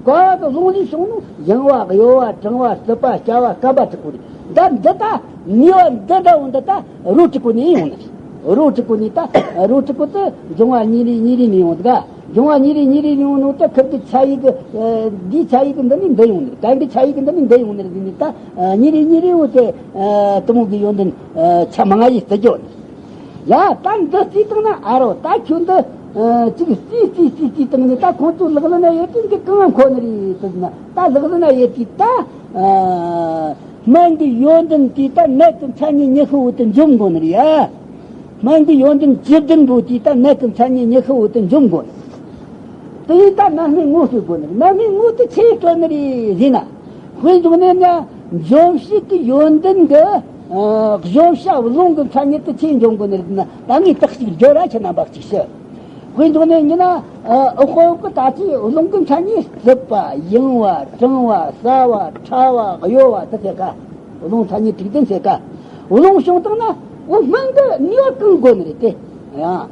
བསྐ་བ་གི་རླུང་ལས་བྱུང་ནོ་ཡང་བ་གཡོ་བ་གྲང་བ་རྩུབ་པ་སྐྱ་བ་སྐམ་པ་དྲུག་པོ་རེད། ད་འདི་ད་ནུས་པ་འདི་འདྲ་བོ་འདི་ད་རོ་དྲུག་པོ་ནས་ཡོང་ནི་རེད། རོ་དྲུག་པོ་ནས་ད་རོ་དྲུག་པོ་དེ་འབྱུང་བ་གཉིས་རེ་གཉིས་རེ་ནས་ཡོང་འདུག་ག་འབྱུང་བ་གཉིས་རེ་གཉིས་རེ་ནས་ཡོང་ནོ་ད་ཁིར་གི་ཆ་ཡིག་གི་འདིའི་ཆ་ཡིག་གི་འདི་ནས་འདི་ཡོང་ནི་རེད། གན་གི་ཆ་ཡིག་གི་འདི་ནས་འདི་ཡོང་ནི་རེད། འདི་ནས་ད་གཉིས་རེ་གཉིས་རེ་བོ་དེ་དེ་མོ་གི་ཡོན་ཏན་ཆ་མང་ང་ཡིས་བརྩི་རྒྱུ་ནི། ཡ་ད་འདི་རྩིས་བཏང་ན་ཨ་རོ་ད་ཁྱོད་འདི་ཅིག་རྩིས་རྩིས་རྩིས་རྩིས་བཏང་ནས་ད་ཁོང་ཚོ་ལག་ལེན་ན་ཡོད་དུས་འདི་གང་ང་མཁོ་ནི་རེད་ཟེར་ན། ད་ལག་ལེན་ན་ཡོད་དུས་ད་སྨན་གྱི་ཡོན་ཏན་དེ་ད་ནད་ཀྱི་མཚན་ཉིད་ཉི་ཤུ་བོ་དེ་འཇོམས་དགོས་ནི་རེད་ཡ། སྨན་གྱི་ཡོན་ཏན་བཅུ་བདུན་པོ་དེ་ད་ནད་ཀྱི་མཚན་ཉིད་ཉི་ཤུ་བོ་དེ་འཇོམས་དགོས་ནི། དེ་ཡིན་ད་རྣམ་སྨིན་དངོས་སྤྱོད་དགོས་ནི་རེད། རྣམ་སྨིན་དངོས་དེ་ཆི་སྤྲོད་ནི་རེད་ཟེར་ན། དཔེ་འཇོག་ནས་ན་འཇོམས་བྱེད་ཀྱི་ཡོན་ཏན་གྱི་ཨ་གཞོམ་བྱ་རླུང་གི་མཚན་ཉིད་དེ་ཆི་འཇོམས་དགོས་ནི་རེད་ན། ད་ངས་རྟགས་གཅིག་བརྗོད་ར་ཁྱེད་རྣམ་པ་གཅིག་ཤི། དཔེ་འཇོག་ནས་ཡིན་ན་ཨ་འོག་གི་ད་ཅི་རླུང་གི་མཚན་ཉིད་རྩུབ་པ་ཡང་བ་གྲང་བ་སྲ་བ་ཕྲ་བ་གཡོ་བ་དེ་ཟེར་ག་རླུང་མཚན་ཉིད་དྲུག་ལྡན་ཟེར་ག་རླུང་བྱུང་བཏང་ན་འོ་སྨན་གྱི་ནུས་པ་གང་དགོས་ནི་རེད་དེ། ཡང་།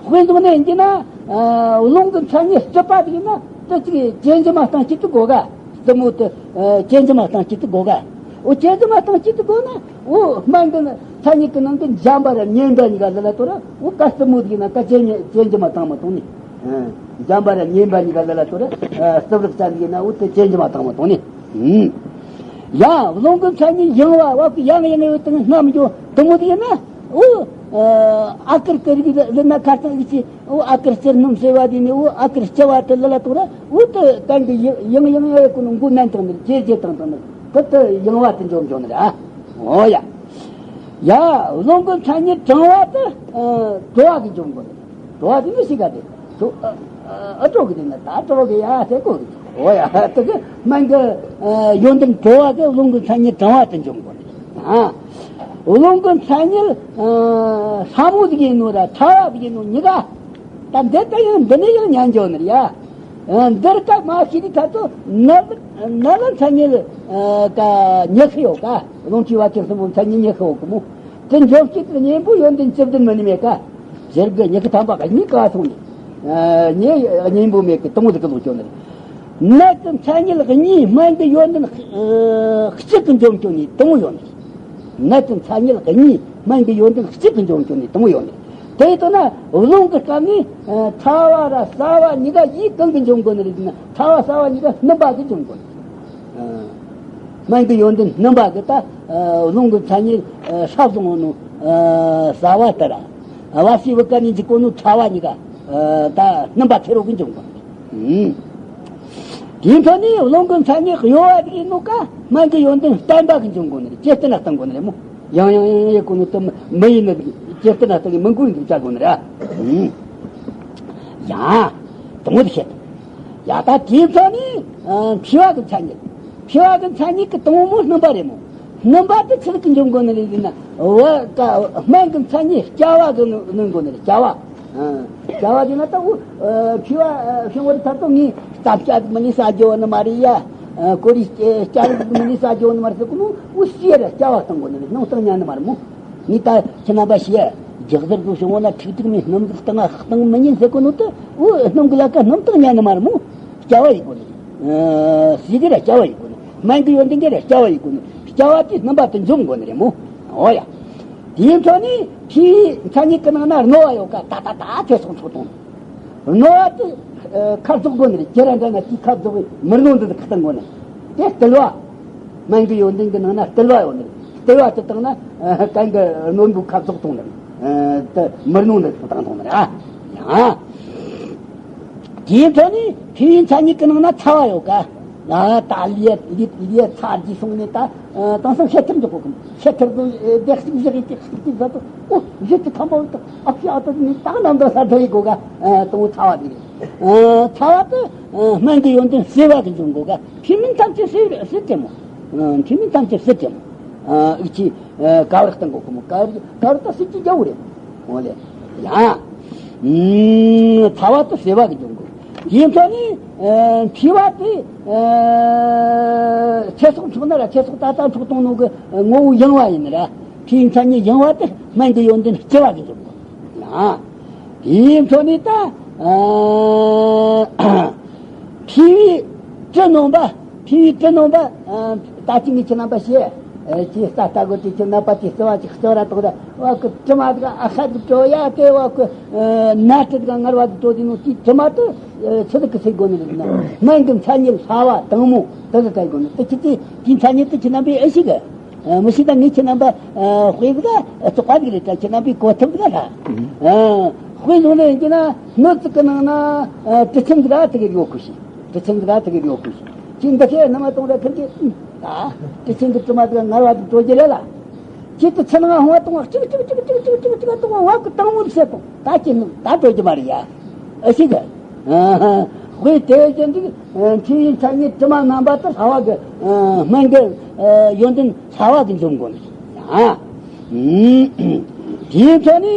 དཔེ་འཇོག་ནས་ཡིན་ན། ཨ་རླུང་གི་མཚན་ཉིད་རྩུབ་པ་དེ་ཡིན་ན་དེ་ཅིག་ཅན་ཅི་མ་བཏང་གཅིག་ཏུ་དགོས་ག་རྩུབ་མོ་དེ་ཨ་ཅན་ཅི་མ་བཏང་གཅིག་ཏུ་དགོས་ག་འོ་ཅན་ཅི་མ་བཏང་གཅིག་ཏུ་དགོས་ན་འོ་སྨན་གྱི་མཚན་ཉིད་ཀྱི་ནང་དུ་འཇམ་པ་ར་མཉེན་པ་གཉིས་ཀ་ལ་ལ་དོ་ར་འོ་ག་རྩུབ་མོ་དེ་ཡིན་ན་ག་ཅན་ཅན་ཅི་མ་བཏང་མ་གཏོང་ནི། ཨ་འཇམ་པ་ར་མཉེན་པ་གཉིས་ཀ་ལ་ལ་དོ་ར་ཨ་རྩུབ་རིགས་ཅན་དེ་ཡིན་ན་འོ་དེ་ཅན་ཅི་མ་བཏང་མ་གཏོང་ནི། ཨུམ། ཡང་རླུང་གི་མཚན་ཉིད་ཡང་བ་བ་གི་ཡང་ཡང་ཡོད་དང་རྣམ་འཇོག་དེ་མོ་དེ་ཡིན་ན་འོ། ཨ་ཨ་ཀར་ཀ་རིག་ཟེར་ན་ཁ་སང་གི་ཅི་འོ་ཨ་ཀར་སྤྱི་སྣོམ་ཟེར་བ་དེ་ནི་འོ་ཨ་ཀར་སྤྱི་བ་དེ་ལ་ལ་ཐོག་ར་འོ་དེ་གན་གི་ཡང་ཡང་ཡང་ཡང་ཀུན་མགོ་ནན་དང་ནི་ཇེ་ཇེ་དང་དང་ནི་ཀུ་དེ་ཡང་བ་དེ་འཇོམས་འཇོམས་ནི་ར། འོ་ཡ། ཡ་རླུང་གི་མཚན་ཉིད་གྲང་བ་དེ་ཨ་དྲོ་བ་གི་འཇོམས་དགོས་ནི། དྲོ་བ་དེ་ནི་ཤི་ག་དེ་དྲོ་ཨ་ཨ་ཨ་དྲོ་གི་དེ་ནི་ད་དྲོ་གི་ཡ་ཟེར་གོ་གི། འོ་ཡ་དེ་གི་སྨན་གི་ཨ་ཡོན་ཏན་དྲོ་བ་གི་རླུང་གི་མཚན་ཉིད་གྲང་བ་དེ་འཇོམས་དགོས་ནི། ཨ། རླུང་གི་མཚན་ཉིད་ཨ་སྲ་མོ་ཟིག་ཡིན་ནོ་ར་ཕྲ་བ་ཟིག་ཡིན་ནོ་གཉིས་ཀ། ད་འདི་ལྟ་ཡང་འདི་ནས་ཡང་ཉན་འཇོག་ནི་རེད་ཡ། ཨ་འདིར་ཀ་མ་ཤི་དུས་ད་ཚོ་ནད་ནད་ལ་མཚན་ཉིད་ཨ་ཀ་ཉི་ཤུ་ཡོད་ཀ། རླུང་མཁྲིས་བད་ཀན་གསུམ་པོ་མཚན་ཉིད་ཉི་ཤུ་ཡོད་གི་མོ། དེ་འཇོམས་བྱེད་དུ་གཉེན་པོ་ཡོན་ཏན་བཅུ་བདུན་མིན་ནི་མེད་ཀ། ཟེར་གི་ཉི་ཤུ་ཐམ་པ་གཉིས་ཀ་སོང་ནས། ཨ་ཉེ་གཉེན་པོ་མེད་གི་དང་པོ་ཟིག་གི་ལོག་ཅོ་ནི་རེད། ནད་ཀྱི་མཚན་ཉིད་གཉིས་སྨན་གྱི་ཡོན་ཏན་ཨ་གཅིག་གི་འཇོམས་ཅོ་ནི་དང་པོ་ཡོད་ནི་རེད། ནད་ཀྱི་མཚན་ཉིད་གཉིས་སྨན་གྱི་ཡོན་ཏན་གཅིག་གི་འཇོམས་ཅོ་ནི་དང་པོ་ཡོད་ནི་རེད། དེ་ཡིན་ན་རླུང་གི་སྐབས་ནི་ཨ་ཕྲ་བ་ར་སྲ་བ་གཉིས་ཀ་ཡིས་གང་གི་འཇོམས་དགོས་ནི་རེད་ཟེར་ན་ཕྲ་བ་སྲ་བ་གཉིས་ཀ་སྣུམ་པ་གི་འཇོམས་དགོས་ནི་རེད། ཨ་སྨན་གྱི་ཡོན་ཏན་སྣུམ་པ་གི་ད་ཨ་རླུང་གི་མཚན་ཉིད་ཨ་སྲ་བཟུང་ནོ་ཨ་སྲ་བ་ལྟར་བ་སི་བུ་ཀ་ནི་འཇིག་གོ་ནོ་ཕྲ་བ་གཉིས་ཀ་ཨ་ད་སྣུམ་པ་ཐེ་རོ་གི་འཇོམས་དགོས་ནི་རེད། ཨུམ། དེའི་ཐོག་ནས་རླུང་གི་མཚན་ཉིད་གཡོ་བ་ཟིག་ཡིན་ནོ་ཀ་སྨན་གྱི་ཡོན་ཏན་བརྟན་པ་གི་འཇོམས་དགོས་ནི་རེད། ཇེ་བརྟན་ན་གཏང་དགོས་ནི་རེད་མོ། ཡང་ཡང་ཡང་ཡང་ཡེ་གོ་ནོ་དེ་མི་ཡིན་ནི་ཟིག་ཇེ་བརྟན་ན་གཏང་གི་མི་འགུལ་ནི་ཟིག་བྱ་དགོས་ནི་རེད། ཨུམ། ཡང་། དང་པོ་དེ་བཤད། ཡ་ད་དེའི་ཐོག་ནས་ཨ་མཁྲིས་པ་གི་མཚན་ཉིད། མཁྲིས་པ་གི་མཚན་ཉིད་ཀྱི་དང་པོ་སྣུམ་པ་རེད་མོ། སྣུམ་པ་དེ་ཆི་ཟིག་གི་འཇོམས་དགོས་ནི་རེད་ཟེར་ན། བ་ཀ་སྨན་གྱི་མཚན་ཉིད་སྐྱ་བ་གི་སྣུམ་དགོས་ནི་རེད། སྐྱ་བ། ཨ་སྐྱ་བ་དེ་ན་ད་འུ་ཨ་མཁྲིས་པ་ཨ་བྱུང་བར་ཐར་ཏོ་ངས་རྩམ་སྐྱ་ཟིག་མི་ནི་ཟ་རྒྱུ་བ་ནི་མ་རེད་ཡ། ཨ་ཀོ་རི་སྐྱ་རིགས་ཟིག་མི་ནི་ཟ་རྒྱུ་བ་ནི་མ་རེད་ཟེར་གོ་ནོ་འུ་སྐྱ་ར་སྐྱ་བ་གཏང་དགོས་ནི་རེད། སྣུམ་གཏང་ཉན་ནི་མ་རེད་མོ། ངས་ད་ཁྱེད་རྣམ་པ་ཞེས་རྒྱག་ཟེར་དུ་བྱུང་བ་ན་ཁྲིག་ཁྲིག་མའི་སྣུམ་ཟིག་བཏང་ང་བཏང་མི་ཉན་ཟེར་གོ་ནོ་དེ་འུ་སྣུམ་གི་ལ་ཀ་སྣུམ་བཏང་ཉན་ནི་མ་རེད་མོ། སྐྱ་བ་ཡིན་གོ་ནི། ཨ་སི་གི་ར་སྐྱ་བ་ཡིན་གོ་ནི། སྨན་གི་ཡོན་ཏན་གི་ར་སྐྱ་བ་ཡིན་གོ་ནི། སྐྱ་བ་དེ་སྣུམ་པ་དེ་འཇོམས་གོ་ནི་རེད་མོ། འོ་ཡ། དེའི་ཐོག་ནས་མཁྲིས་མཚན་ཉིད་ཀྱི་ནང་ན་རྣོ་བ་ཡོད་ཀ། ད་ད་ད་ཚེ་སྲོག་འཕྲོག་གཏོང་། རྣོ་བ་དེ་ཁ་རྫོགས་དགོས་ནི་རེད། ཁྱེད་རང་འདྲ་ན་དེ་ཁ་རྫོགས་པའི་མི་རྣོ་འདི་དག་བཏང་དགོས་ནི། དེ་རྟུལ་བ། སྨན་གྱི་ཡོན་ཏན་གྱི་ནང་ན་རྟུལ་བ་ཡོད་ནི་རེད། རྟུལ་བ་དེ་བཏང་ན་ཨ་གན་གྱི་རྣོན་པོ་ཁ་རྫོགས་གཏོང་ནི་རེད། ཨ་དེ་མི་རྣོ་འདི་དག་བཏང་གཏོང་ནི་རེད། ཨ་ཡང་། དེའི་ཐོག་ནས་མཁྲིས་པའི་མཚན་ཉིད་ཀྱི་ནང་ན་ཚ་བ་ཡོད་ཀ། ཨ་ད་ལུས་ལུས་ལུས་ཚ་རྒྱས་སོང་ནས་ད་ཨ་དེང་སང་ཤེད་ཐིར་འཇོག་གོ་གི། ཤེད་ཐིར་དུ་ཨ་བདེ་གཤེགས་བཞི་གི་ཏིག་ཏིག་ཟ་དུ་ཨོ་བཞི་ཏི་ཐམ་པ་འོ་ད་ཨ་ཕྱི་ཨ་ད་ནི་ད་ནམ་ད་ས་ད་ཡི་གོ་ག། ཨ་དང་པོ་ཚ་བ་དེ་རེད། ཨ་ཚ་བ་དེ་ཨ་སྨན་གྱི་ཡོན་ཏན་བསིལ་བ་གི་འཇོམས་གོ་ག། མཁྲིས་མི་ཐམས་ཅད་བསིལ་བསིལ་ཏེ་མོ། ཨ་མཁྲིས་མི་ཐམས་ཅད་བསིལ་ཏེ་མོ། ཨ་ཨིག་ཅི་ཨ་ག་བར་བཏང་གོ་གི་མོ། ག་བར་ག་བར་ད་སྲིད་ཀྱི་རྒྱལ་པོ་རེད་མོ། འོ་ལེ། ཡང་། ཨུམ། ཚ་བ་དེ་བསིལ་བ་གི་འཇོམས་གོ། དེའི་ཐོག་ནས་ཨ་མཁྲིས་པ་དེ་ཨ་ཚེ་སྲོག་འཕྲོག་ན་ར་ཚེ་སྲོག་ད་ལྟ་འཕྲོག་གཏོང་ནོ་གི་ངོ་བོ་ཡང་བ་ཡིན་ན་ར། མཁྲིས་མཚན་ཉིད་ཡང་བ་དེ་སྨན་གྱི་ཡོན་ཏན་ལྕི་བ་གི་འཇོམས་གོ། ཡང་། དེའི་ཐོག་ནས་ད་ཨ་མཁྲིས་པའི་དྲི་རྣོན་པ། མཁྲིས་པའི་དྲི་རྣོན་པ། ཨ་ད་ཅི་ངས་ཁྱེད་རྣམ་པ་ཞེས། ཨ་ཅི་ས་ལྟ་གོ་དེ་ཁྱེད་རྣམ་པ་དེ་བརྩི་བ་ཅིག་བརྩི་བ་ར་དོག་ར་བ་ཀི་དྲི་མ་དག་ཨ་ཤ་དུ་བྲོ་ཡ་དེ་བ་ཀི་ཨ་ན་དྲི་དག་ངར་བ་དུ་བྲོ་དེ་ནོ་དེ་དྲི་མ་དུ་ཨ་ཚི་དུ་ཀི་སེ་གོ་ནི་རེད་ན། སྨན་གི་མཚན་ཉིད་སླ་བ་དྭངས་མོ་དུ་གི་ག་གོ་ནི་དུ་ཁྱི་དེ་དེ་མཚན་ཉིད་དུ་ཁྱེད་རྣམ་པས་ཨེ་ཤེས་གི། ཨ་མི་ཤེས་ད་ངས་ཁྱེད་རྣམ་པ་ཨ་དཔེ་ཟིག་ཨ་བཙོག་པ་ཟིག་རེད་ད། ཁྱེད་རྣམ་པས་གོ་ཐུབ་ཟིག་ལ། ཨ་དཔེ་བཟུང་ནས་ཡིན་གྱི་ན་སྣོད་ཅིག་གི་ནང་ན་ཨ་དྲི་ཆེན་ཟིག་ཨ་དེ་གི་ཡོད་ཁུ་ཤི། དྲི་ཆེན་ཟིག་ཨ་དེ་གི་ཡོད་ཁུ་ཤི། ཁྱེད་འདི་ཁའི་སྣུམ་མ་གཏོང་ར་ཁིར་གི་ད་དྲི་ཆེན་གི་དྲི་མ་ཟིག་ངར་བ་ཟིག་བྲོ་རྒྱུ་རེད་ལ། ཁྱེད་དུ་ཚེ་ནང་ཧོང་བ་གཏོང་བ་གཅིག་གཅིག་གཅིག་གཅིག་གཅིག་གཏོང་བ་བ་གི་དྭངས་མོ་ཟེར་གཏོང་ད་ཁྱེད་ནི་ད་བྲོ་རྒྱུ་མ་རེད་ཡ། ཨ་ཤི་གི། ཨ་དཔེ་དེ་བཞིན་དུ་མཁྲིས་པའི་མཚན་ཉིད་དྲི་མ་རྣམ་པ་དུ་སླ་བ་གི་སྨན་གྱི་ཡོན་ཏན་སླ་བ་གི་འཇོམས་གོ་ནི། ཡང་། དེའི་ཐོག་ནས་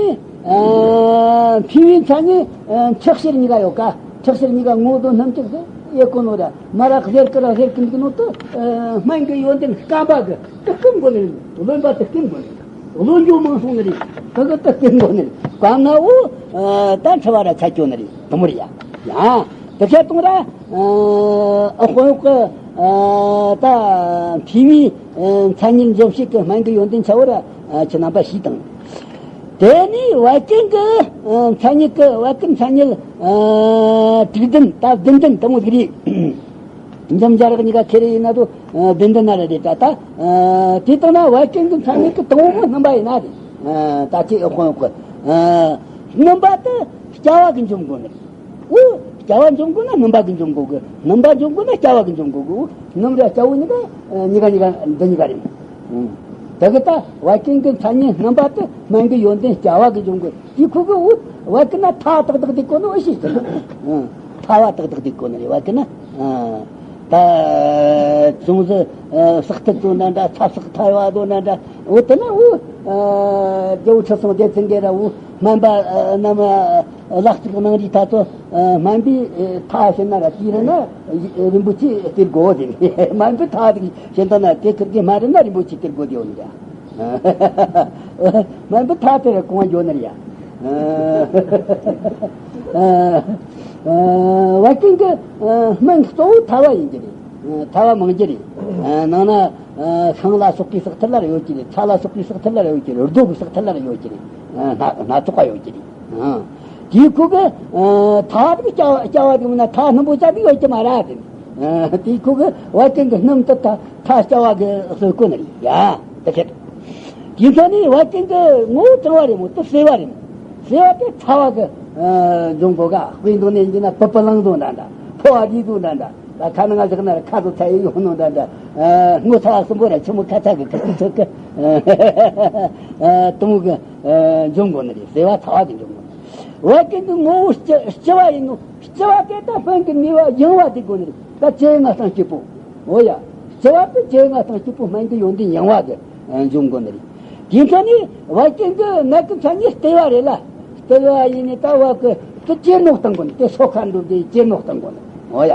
མཁྲིས་པའི་མཚན་ཉིད་མཁྲེགས་ཤེར་གཉིས་ཀ་ཡོད་ཀ། མཁྲེགས་ཤེར་གཉིས་ཀ་ངོ་བོ་སྣུམ་ཅིག་ཟེར་ཡེ་གོ་ནོ་ར་མ་ར་གཟེར་ཀི་ར་གཟེར་ཀི་འདུག་ནོ་དུ་སྨན་གྱི་ཡོན་ཏན་སྐམ་པ་གི་དུ་སྐུམ་གོ་ནི། རློན་པ་དུ་སྐུམ་གོ་ནི། བློ་འགྱོད་མང་སོང་ནི་རེད། དེ་གི་དུ་སྐུམ་གོ་ནི་རེད། གང་ན་འུ་ད་འཁྲུ་བ་ར་ཚ་སྐྱོ་ནི་རེད། དུ་མུར་ཡ། ཡང་དེ་ཁྱེད་གཏོང་ར་ཨ་དཔོན་གི་ད་མཁྲིས་པའི་མཚན་ཉིད་འཇོམས་བྱེད་ཀྱི་སྨན་གྱི་ཡོན་ཏན་ཆ་བོ་ར་ཁྱེད་རྣམ་པ་ཞིག་དང་། དེ་ནས་བད་ཀན་གྱི་མཚན་ཉིད་ཀྱི་བད་ཀན་མཚན་ཉིད་དྲུག་ལྡན་ད་བདུན་ལྡན་དུ་མོ་ཟིག་རེད། འཇམ་རྒྱ་རག་གཉིས་ཀ་ཁེ་རེ་ཡིན་ན་དུ་བདུན་ལྡན་ན་རེ་རེད་ད་ད། དེ་ལྟར་ན་བད་ཀན་གྱི་མཚན་ཉིད་ཀྱི་དང་པོ་སྣུམ་པ་ཡིན་ན་རེད། ཨ། ད་ཅི་ཨེ་ཁོང་གི། ཨ། སྣུམ་པ་དེ་སྐྱ་བ་གི་འཇོམས་དགོས་ནི་རེད། འོ། སྐྱ་བ་འཇོམས་དགོས་ན་སྣུམ་པ་གི་འཇོམས་དགོས་གི། སྣུམ་པ་འཇོམས་དགོས་ན་སྐྱ་བ་གི་འཇོམས་དགོས་གི། འོ། སྣུམ་ར་སྐྱ་བོ་གཉིས་ཀ། ཨ། གཉིས་ཀ་གཉིས་ཀ་འདི་གཉིས་ཀ་རེད། ཨ། དེ་གི་ད་བད་ཀན་གི་མཚན་ཉིད་སྣུམ་པ་དེ་སྨན་གི་ཡོན་ཏན་སྐྱ་བ་གི་འཇོམས་དགོས། དེ་ཁུ་གི། འོ། བད་ཀན་ན་ཐ་ཏག་ཏག་དེ་གོ་ནི། འོ། ཤེས་ཀྱི། ཨ། ཐ་བ་ཏག་ཏག་དེ་གོ་ནི་རེད། བད་ཀན་ན། ཨ། ད་ཅུང་ཟད། ཨ། སྲེག་ཐལ་དོ་ན་འདྲ། ཚ་སྲེག་ཐལ་བ་དོ་ན་འདྲ། འོ་དེ་ན། འོ། ཨ། རྒྱལ་པོ་ཁྲི་སྲོང་ལྡེ་བཙན་གྱིས་ར། འོ། སྨན་པ། ཨ། རྣམས། ཨ། ལག་གཅིག་གནང་རིགས་ད་ཚོ། ཨ། སྨན་པའི། ཨ། ཐ་བཤད་ན་ར། དེ་རེད་ན་རིན་པོ་ཆེ་སྟེར་དགོས་དེ་ནི། སྨན་པའི་ཐ་དེ་བཤད་ན་དེ་ཁིར་གི་སྨན་རེད་ན་རིན་པོ་ཆེ་སྟེར་དགོས་དེ་ཡོད་ནི་ར། སྨན་པའི་ཐ་དེ་ར་གོང་འཇོག་ནི་རེད་ཡ། ཨ། བད་ཀན་གི། ཨ། སྨན་གཙོ་བོ་ཐལ་བ་ཡིན་གྱི་རེད། ཨ། ཐལ་བ་མང་གྱི་རེད། ཨ། ནང་ན། ཨ། ཤིང་ལ་སོགས་པའི་སྲེག་ཐལ་ལ་ར་ཡོད་ཀྱི་རེད། ཚྭ་ལ་སོགས་པའི་སྲེག་ཐལ་ལ་ར་ཡོད་ཀྱི་རེད། རྡོ་གི་སྲེག་ཐལ་ལ་ར་ཡོད་ཀྱི་རེད། ཨ། སྣ་སྣ་ཚོགས་པ་ཡོད་ཀྱི་རེད། ཨ། དེའི་ཁུ་གི། ཨ། ཐ་དེ་གི་སྐྱ་བ། སྐྱ་བ་དེ་མིན་ན་ཐ་སྣུམ་པོ་ཅན་དེ་ཡོད་ཀྱི་མ་རེད་དེ། ཨ། དེའི་ཁུ་གི་བད་ཀན་གི་སྣུམ་དེ་ཐ། ཐ་སྐྱ་བ་གི་གསོ་དགོས་ནི་རེད་ཡ། དེ་བྱེད། དེ་ཚོ་ནི་བད་ཀན་གི་ངོ་བོ་གྲང་བ་རེད་མོ། དེ་བསིལ་བ་རེད་མོ། བསིལ་བ་དེ་ཚ་བ་གི། ཨ། འཇོམས་གོ་ག། དཔེ་འདོན་ནས་ཡིན་ན་པི་པི་ལིང་དང་འདྲ་འདྲ། ཕོ་བ་རིལ་དང་འདྲ་འདྲ། ད་ཁ་ནང་ང་བཞག་ན་ར་ཁ་དང་ཚ་ཡི་ཡོང་ནོ་འདྲ་འདྲ། ཨ། སྔོ་ཚ་བ་གསུམ་པོ་ར་ཆི་མོ་ཁ་ཚ་གི་ཁ་ཚ་ཚ་གི། ཨ། དེ་མོ་གི། ཨ། འཇོམས་གོ་ནི་རེད། བསིལ་བ་ཚ་བ་གི་འཇོམས་གོ་ནི་རེད། བད་ཀན་གི་ངོ་བོ་ལྕི་ལྕི་བ་ཡིན་ནོ། ལྕི་བ་དེ་ད་སྨན་གི་ནུས་པ་ཡང་བ་དེ་དགོས་ནི་རེད། ད་ལྕི་ཡང་ང་སང་སྐྱིད་པོ། འོ་ཡ། ལྕི་བ་དེ་ལྕི་ཡང་ང་སང་སྐྱིད་པོ་སྨན་གི་ཡོན་ཏན་ཡང་བ་དེ། ཨ། འཇོམས་དགོས་ནི་རེད། དེ་ཚོ་ནི་བད་ཀན་གི་ནད་གི་མཚན་ཉིད་ལྟེ་བ་རེད་ལ། ལྟེ་བ་ཡིན་ནི་ད་བད་ཀན་དེ་ཇེ་རྣོ་གཏང་དགོས་ནི། དེ་སོ་ཁ་འགྲོ་དེ་ཇེ་རྣོ་གཏང་དགོས་ནི། འོ་ཡ། ཨ།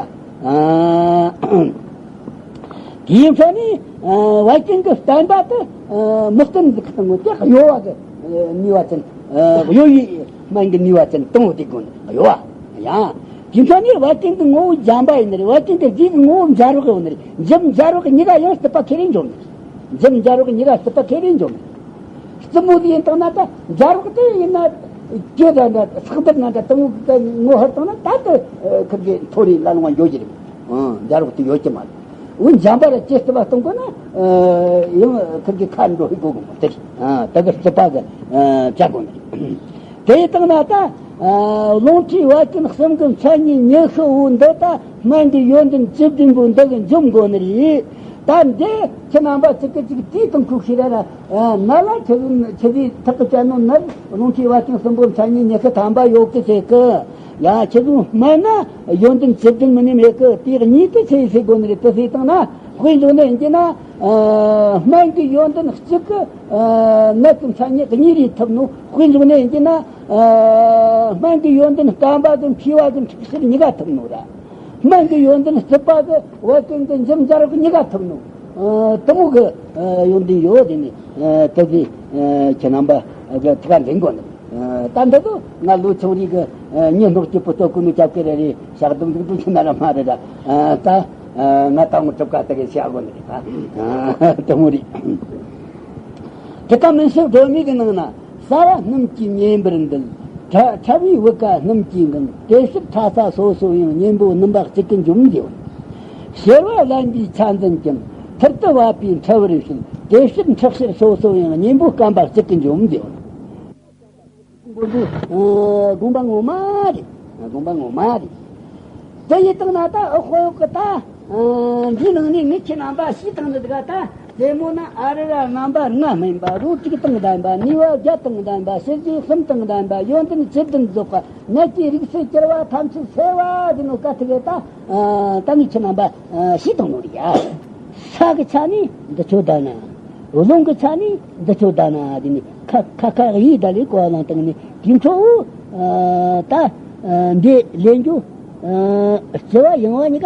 དེ་ཚོ་ནི། ཨ། བད་ཀན་གི་བརྟན་པ་དེ། ཨ། མི་བརྟན་ཟིག་གཏང་དགོས། དེ་གཡོ་བ་གི། ཨ། ནུས་པ་ཅན། ཨ། གཡོ་བའི་སྨན་གི་ནུས་པ་ཅན་གཏང་དགོས་དེ་དགོས་ནི། གཡོ་བ། ཡ། དེ་ཚོ་ནི་བད་ཀན་གི་ངོ་བོ་འཇམ་པ་ཡིན་ནི་རེད། བད་ཀན་གི་རྫས་གི་ངོ་བོ་འབྱར་བག་ཡོད་ནི་རེད། འཇམ་འབྱར་བག་གཉིས་ཀ་ཡང་རྩུབ་པ་ཁེ་རེ་འཇོམས་ནི་རེད། འཇམ་འབྱར་བག་གཉིས་ཀ་རྩུབ་པ་ཁེ་རེ་འཇོམས་ནི་རེད། རྩུབ་མོ་དེ་ཡིན་བཏང་ན་ད་འབྱར་བག་དེ་ཡིན་ན། གྱོད་འདྲ་འདྲ་སྲེག་ཐལ་ན་འདྲ་དེ་མོ་གི་ངོ་ཧར་བཏང་ན་ད་དེ་ཁིར་གི་མཐོ་རིས་ལ་ལོང་བ་འགྱོ་གི་རེད། ཨང་། འབྱར་བག་དེ་ཡོད་ཀྱི་མ་རེད། འོ་འཇམ་པ་ར་ཇེ་རྩུབ་པ་གཏང་དགོས་ན། ཨ། ཡང་ཁིར་གི་ཁ་འགྲོ་ཧི་གོ་གི་མོ་དེ་རེད། ཨ། ད་གི་རྩུབ་པ་གི། ཨ། བྱ་དགོས་ནི་རེད། དེ་ཡིན་བཏང་ན་ད། ཨ། རླུང་མཁྲིས་བད་ཀན་གསུམ་གི་མཚན་ཉིད་ཉི་ཤུ་བོ་འདི་ད་སྨན་གི་ཡོན་ཏན་བཅུ་བདུན་པོ་འདི་གིས་འཇོམས་དགོས་ནི་རེད། ད་འདི་ཁྱེད་རྣམ་པ་ཅིག་གི་ཅིག་དྲིས་དང་ཁུག་ཤེས་ར་ར། ཨ། ན་ལ་ཁྱེད་ཁྱེད་ཚོའི་ཐག་གི་བཅད་ནོ་ནི་རླུང་མཁྲིས་བད་ཀན་གསུམ་པོ་མཚན་ཉིད་ཉི་ཤུ་ཐམ་པ་ཡོད་གི་ཟེར་གི། ཡ། ཁྱེད་ཚོ་སྨན་ན་ཡོན་ཏན་བཅུ་བདུན་མིན་ནི་མེད་གི། དེ་གཉིས་དེ་ཆི་ཡིན་ཟེར་དགོས་ནི་རེད། དེ་ཟེར་བཏང་ན་དཔེ་འཇོག་ནི་ཡིན་གྱི་ན། ཨ། སྨན་གྱི་ཡོན་ཏན་གཅིག་གི། ཨ། ནད་ཀྱི་མཚན་ཉིད་གཉིས་རེ་ཐུབ་ནོ། དཔེ་འཇོག་ནི་ཡིན་གྱི་ན། ཨ། སྨན་གྱི་ཡོན་ཏན་སྐམ་པ་གི་མཁྲིས་པ་གི་འཁྲུ་གཤེར་གཉིས་ཀ་ཐུབ་ནོ་ར། སྨན་གྱི་ཡོན་ཏན་རྩུབ་པ་གི་བད་ཀན་གི་འཇམ་འབྱར་བག་གཉིས་ཀ་ཐུབ་ནོ། ཨ། དེ་མོ་གི། ཨ། ཡོན་ཏན་ཡོད་དེ་ནི། ཨ། དེ་ཚོ། ཨ། ཁྱེད་རྣམ་པ་གི་ཐུགས་ཀ་འཛིན་དགོས་ནི། ཨ། ད་འདི་ཚོ་ང་ལོ་ཆུང་རིང་གི། ཨ། གཉེན་སློབ་སྐྱིད་པོ་ལྟོ་གོས་ནོ་སྐྱབས་ཀྱི་རེ་རེ་ཞག་དུམ་ཟིག་ཏུ་ཕྱིན་ན་ར་མ་རེད་ད། ཨ། ད། ཨ། ང་ད་ངོ་གྲུབ་ཀ་དེ་གི་བྱ་དགོས་ནི་རེད་ད། ཨ། དེ་མོ་རེད། དེ་ལྟར་མུན་སེལ་སྒྲོན་མེ་གི་ནང་ན། ས་བ་སྣུམ་གྱིས་མཉེན་པར་འདུལ། ཕྲ་ཕྲ་བའི་བུ་ག་སྣུམ་གྱིས་འགེངས། དེ་ཕྱིར་ཕྲ་ས་སོ་སོ་ཡང་། གཉེན་པོ་སྣུམ་པ་གཅིག་གིས་འཇོམས་ཟེར་བ། གཤེར་བ་རླན་པའི་ཆ་འཛིན་ཀྱང་། ཐུར་དུ་བབས་པས་འཁྲུ་བར་བྱེད། དེ་ཕྱིར་འཁྲུ་གཤེར་སོ་སོ་ཡང་། གཉེན་པོ་སྐམ་པ་གཅིག་གིས་འཇོམས་ཟེར་བ། དགོངས་པ་ངོ་མ་རེད། དགོངས་པ་ངོ་མ་རེད། དེ་ཡིན་བཏང་ན་ད་ཨ་ཁོ་གི་ད། ཨ། འདིའི་ནང་ནས་ངས་ཁྱེད་རྣམ་པ་ཞུས་བཏང་ནི་འདུག་ག་ད་རྩེ་མོ་ན་ཨ་རི་ར་རྔམ་པ་ལྔ་སྨིན་པ། རོ་དྲུག་དང་ལྡན་པ། ནུས་པ་བརྒྱད་དང་ལྡན་པ། ཞི་རྒྱས་གསུམ་དང་ལྡན་པ། ཡོན་ཏན་བཅུ་བདུན་རྫོགས་པ། ནད་ཀྱི་རིགས་སུ་གྱུར་པ་ཐམས་ཅད་སེལ་བ་ཟེར་ནོ་ག་ཐུག་གི་ད། ཨ། ད་ངས་ཁྱེད་རྣམ་པ། ཨ། ཞུས་བཏང་ནོ་རེད་ཡ། ས་གི་ཆ་ནས་འདི་ཆོ་ད་ན། རླུང་གི་ཆ་ནས་འདི་ཆོ་ད་ན། དེ་ནི་ཁ་ཁ་ཁ་ཡིག་ད་ལས་གོ་བ་བླངས་བཏང་ནས་དེ་ཚོ། ཨ། ད། ཨ། འདི་ལེན་རྒྱུ། ཨ། ལྕི་བ་ཡང་བ་གཉིས་ཀ་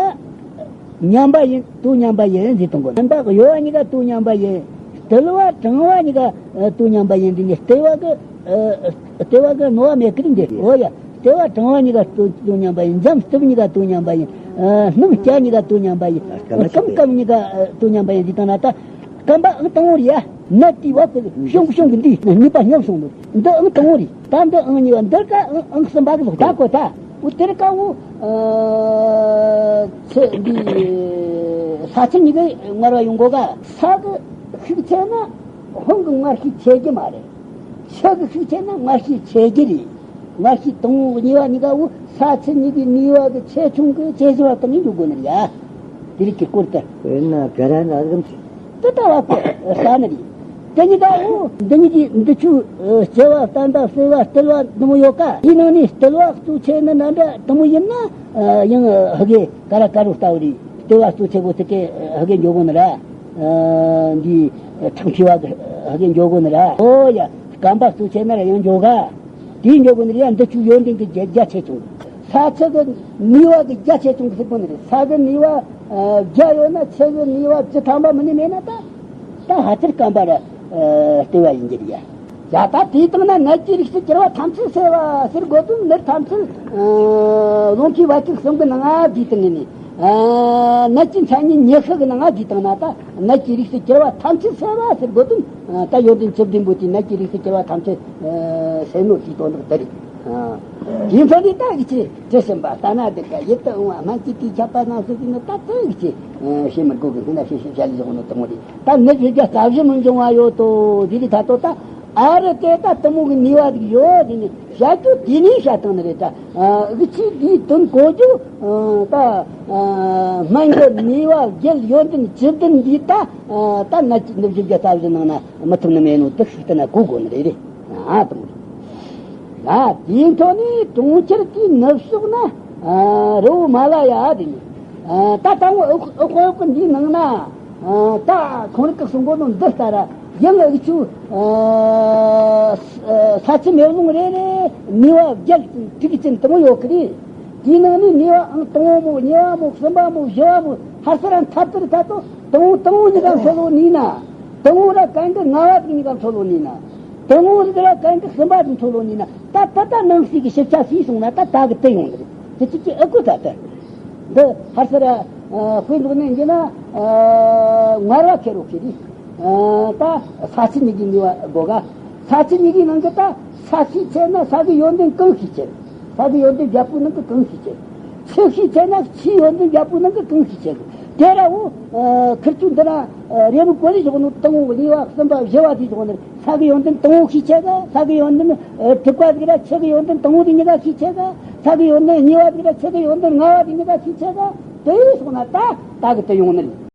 མཉམ་པ་ཡིན། དོ་མཉམ་པ་ཡིན་ཟེར་བཏང་གོ། མཉམ་པ་གཡོ་བ་གཉིས་ཀ་དོ་མཉམ་པ་ཡིན། རྟུལ་བ་གྲང་བ་གཉིས་ཀ། ཨ། དོ་མཉམ་པ་ཡིན། དེ་ནི་ལྟེ་བ་གི། ཨ། ལྟེ་བ་གི་རྣོ་བ་མེད་ཀི་འདི། འོ་ཡ། ལྟེ་བ་གྲང་བ་གཉིས་ཀ་དོ་དོ་མཉམ་པ་ཡིན། འཇམ་རྩུབ་གཉིས་ཀ་དོ་མཉམ་པ་ཡིན། ཨ། སྣུམ་སྐྱ་གཉིས་ཀ་དོ་མཉམ་པ་ཡིན། སྐམ་སྐམ་གཉིས་ཀ། ཨ། དོ་མཉམ་པ་ཡིན། འདི་བཏང་ན་ད་སྐམ་པ་ཨང་དང་པོ་རེད་ཡ། ནད་དེའི་བབ་ཀྱི་ཤོང་ཤོང་གི་འདི་ནུས་པ་སྙོམས་སོང་ནོ། འདི་ཨང་དང་པོ་རེད། ད་འདི་ཨང་གཉིས་པ། འདི་ཀ་ཨང་ཨང་གསུམ་པ་གི་ལོག་ད་གོ་ད། འོ་དེར་ཀ་འོ། ཨ། ཚེ་འདི་ས་ཆ་གཉིས་ཀའི་མངར་བ་ཡོང་གོ་ག་ས་གི་ཤུགས་ཆེ་ན་ཧོང་གི་མངར་ཤུགས་ཆེ་གི་མ་རེད། ཆུ་གི་ཤུགས་ཆེ་ན་མངར་ཤས་ཆེ་རྒྱུ་རེད། མངར་ཤས་དང་པོ་གཉིས་པ་གཉིས་ཀ་བོ་ས་ཆུ་གཉིས་ཀའི་ནུས་པ་གི་ཆེ་ཆུང་གི་ཆེ་ཆུང་བ་དང་ནི་འཇོག་དགོས་ནི་རེད་ཡ། དེ་རིགས་ཀྱི་སྐོར་དུ། དཔེར་ན་ག་ར་ན་རིགམ་ཆེ། དེ་ལྟ་བ་ཀོ་ས་ནི་རེད། དེ་གཉིས་ཀ་བོ་འདི་གཉིས་ཀྱི་འདི་ཆུ་ཨ་ལྕི་བ་བརྟན་པ་བསིལ་བ་རྟུལ་བ་འདི་མོ་ཡོད་ཀ། དེའི་ནང་ནས་རྟུལ་བ་གཙོ་ཆེ་ནི་འདྲ་འདྲ་དེ་མོ་ཡིན་ན་ཨ་ཡང་ཧ་གེ་ཀ་ར་ཀ་རུ་ལྟ་བུ་རེད། རྟུལ་བ་གཙོ་ཆེ་བོ་དེ་གས་ཧ་གེ་འཇོག་དགོས་ནི་ར། ཨ་འདི་ཁྲག་མཁྲིས་པ་གི་ཧ་གེ་འཇོག་དགོས་ནི་ར། ཨོ་ཡ། སྐམ་པ་གཙོ་ཆེ་ན་ར་ཡང་འཇོག་ག། དེའི་འཇོག་དགོས་ནི་ར་ཡ། འདི་ཆུ་ཡོན་ཏན་གི་རྒྱ་རྒྱ་ཆེ་ཆུང་། ས་ཆུ་གི་ནུས་པ་གི་རྒྱ་ཆེ་ཆུང་གི་ཟེར་དགོས་ནི་རེད། ས་གི་ནུས་པ་ཨ་བརྒྱ་ཡོད་ན་ཆུ་གི་ནུས་པ་བཅུ་ཐམ་པ་མིན་ནི་མེད་ན་ད། ད་ཧ་ཅིར་སྐམ་པ་ར་ཨ་རྟུལ་བ་ཡིན་གྱི་རེད་ཡ། ཡ་ད་དེའི་སྟེང་ན་ནད་ཀྱི་རིགས་སུ་གྱུར་པ་ཐམས་ཅད་སེལ་བ་ཟེར་དགོས་དོན་ནད་ཐམས་ཅད་ཨ་རླུང་མཁྲིས་བད་ཀན་གསུམ་གྱི་ནང་ང་བསྡུས་བཏང་ནི་ནི། ཨ་ནད་ཀྱི་མཚན་ཉིད་ཉི་ཤུ་གི་ནང་ང་བསྡུས་བཏང་ན་ད་ནད་ཀྱི་རིགས་སུ་གྱུར་པ་ཐམས་ཅད་སེལ་བ་ཟེར་དགོས་དོན་ཨ་ད་ཡོན་ཏན་བཅུ་བདུན་པོ་དེ་ནད་ཀྱི་རིགས་སུ་གྱུར་པ་ཐམས་ཅད་ཨ་སེལ་ནོ་དེའི་དོན་དག་དེ་རེད། ཨ་དེའི་མཚན་ཉིད་ད་གི་ཆེ། དྲི་ཞིམ་པ་ལྟ་ན་སྡུག་པ་ཡིད་དུ་འོང་བ་སྨན་གྱི་དྲིས་ཁྱབ་པ་རྣམས་སུ་ཟིན་ནི་ད་དེ་གི་ཆེ། ཨ་བཤད་མི་དགོས་གི། སྔོན་ན་བཤད་བཤད་བཤད་ལས་བཞག་ནོ་དེ་མོ་རེད། ད་ནི་བཞི་བརྒྱ་རྩ་བཞི་མི་འབྱུང་བ་ཡོད་དོ། དེ་རིགས་ད་དོ་ད་ཨ་རི་དེ་ད་དེ་མོ་གི་ནུས་པ་ཟིག་ཡོད་དེ་ནི་བྱ་རྒྱུ་དེ་ནས་བྱ་བཏང་ནི་རེད་ད། ཨ་འུ་ཆོས་འདིའི་དོན་གོ་རྒྱུ་ཨ་ད་ཨ་སྨན་གྱི་ནུས་པ་རྒྱལ་ཡོན་ཏན་བཅུ་བདུན་འདི་ད་ཨ་ད་ནི་ནི་བཞི་བརྒྱ་རྩ་བཞི་ནང་ན་མི་ཐུབ་ནི་མེད་ནོ་དེ་ཤུགས་བསྟན་ན་གོ་དགོས་ནི་རེད་རེད། ཨ་དང་། ཡ་དེའི་ཐོག་ནས་གྲོང་ཁྱེར་དེའི་ནུབ་ཕྱོགས་ན་ཨ་རི་བོ་མ་ལ་ཡ་དེ་ནི་ཨ་ད་དང་པོ་ཨོ་ཨོ་ཁོ་ཡོག་གི་འདིའི་ནང་ན་ཨ་ད་ཁོང་རང་གི་གསུང་གོ་ནོ་འདི་ལྟར་ཡང་ཨུ་ཆོ་ཨ་ས་ཆུ་མེ་རླུང་རེ་རེ་ནུས་པ་བརྒྱད་དྲུག་ཅན་དེ་མོ་ཡོད་གི་རེད། དེའི་ནང་ནས་ནུས་པ་ཨང་དང་པོ་མོ་གཉིས་པ་མོ་གསུམ་པ་མོ་བཞི་པ་མོ་ཧར་སར་འཐབ་དུ་འཐབ་དོ། དང་པོ་དང་པོ་གཉིས་ཀ་མཚོ་ལོ་ནུས་ན། དང་པོ་ར་གན་གི་ལྔ་བ་དེ་གཉིས་ཀ་མཚོ་ལོ་ནུས་ན། དང་པོ་ར་གན་གི་གསུམ་པ་དེ་མཚོ་ལོ་ནུས་ན། ད་ད་ད་ནང་གསེས་ཀྱི་ཞིབ་ཆ་སུས་སོང་ན་ད་ད་གི་དེ་ཡོང་གི་རེད། དེ་ཅིག་གི་ཨ་ཀུ་ད་ད། འདི་ཧར་སར་ཨ་དཔེ་འདུག་ནས་འགྱེལ་ན་ཨ་ངར་བ་ཁེར་རོ་ཁེ་རི། ཨ་ད་ས་ཆུ་གཉིས་ཀྱི་ནུས་པ་དགོ་ག། ས་ཆུ་གཉིས་ཀྱི་ནང་གི་ད་ས་ཤས་ཆེ་ན་ས་གི་ཡོན་ཏན་གང་ཤས་ཆེ། ས་གི་ཡོན་ཏན་བརྒྱད་པོའི་ནང་གི་གང་ཤས་ཆེ། ཆུ་ཤས་ཆེ་ན་ཆུའི་ཡོན་ཏན་བརྒྱད་པོའི་ནང་གི་གང་ཤས་ཆེ། དེ་ར་འོ་ཨ་ཁིར་ཆུ་འདི་ན་ཨ་རེ་མོ་གོ་ལི་བཞག་ནོ་དང་པོ་གཉིས་པ་གསུམ་པ་བཞི་བ་དེ་བཞག་ནོ་ས་གི་ཡོན་ཏན་དང་པོ་ཤས་ཆེ་ག། ས་གི་ཡོན་ཏན་ཨ་དྲུག་པ་དེ་ར་ཆུ་གི་ཡོན་ཏན་དང་པོ་དེ་གཉིས་ཀ་ཤས་ཆེ་ག། ས་གི་ཡོན་ཏན་གཉིས་པ་དེ་ར་ཆུ་གི་ཡོན་ཏན་ལྔ་བ་དེ་གཉིས་ཀ་ཤས་ཆེ་ག། དེ་སོང་ན་ད་ད་གི་དེ་ཡོང་ནི་རེད།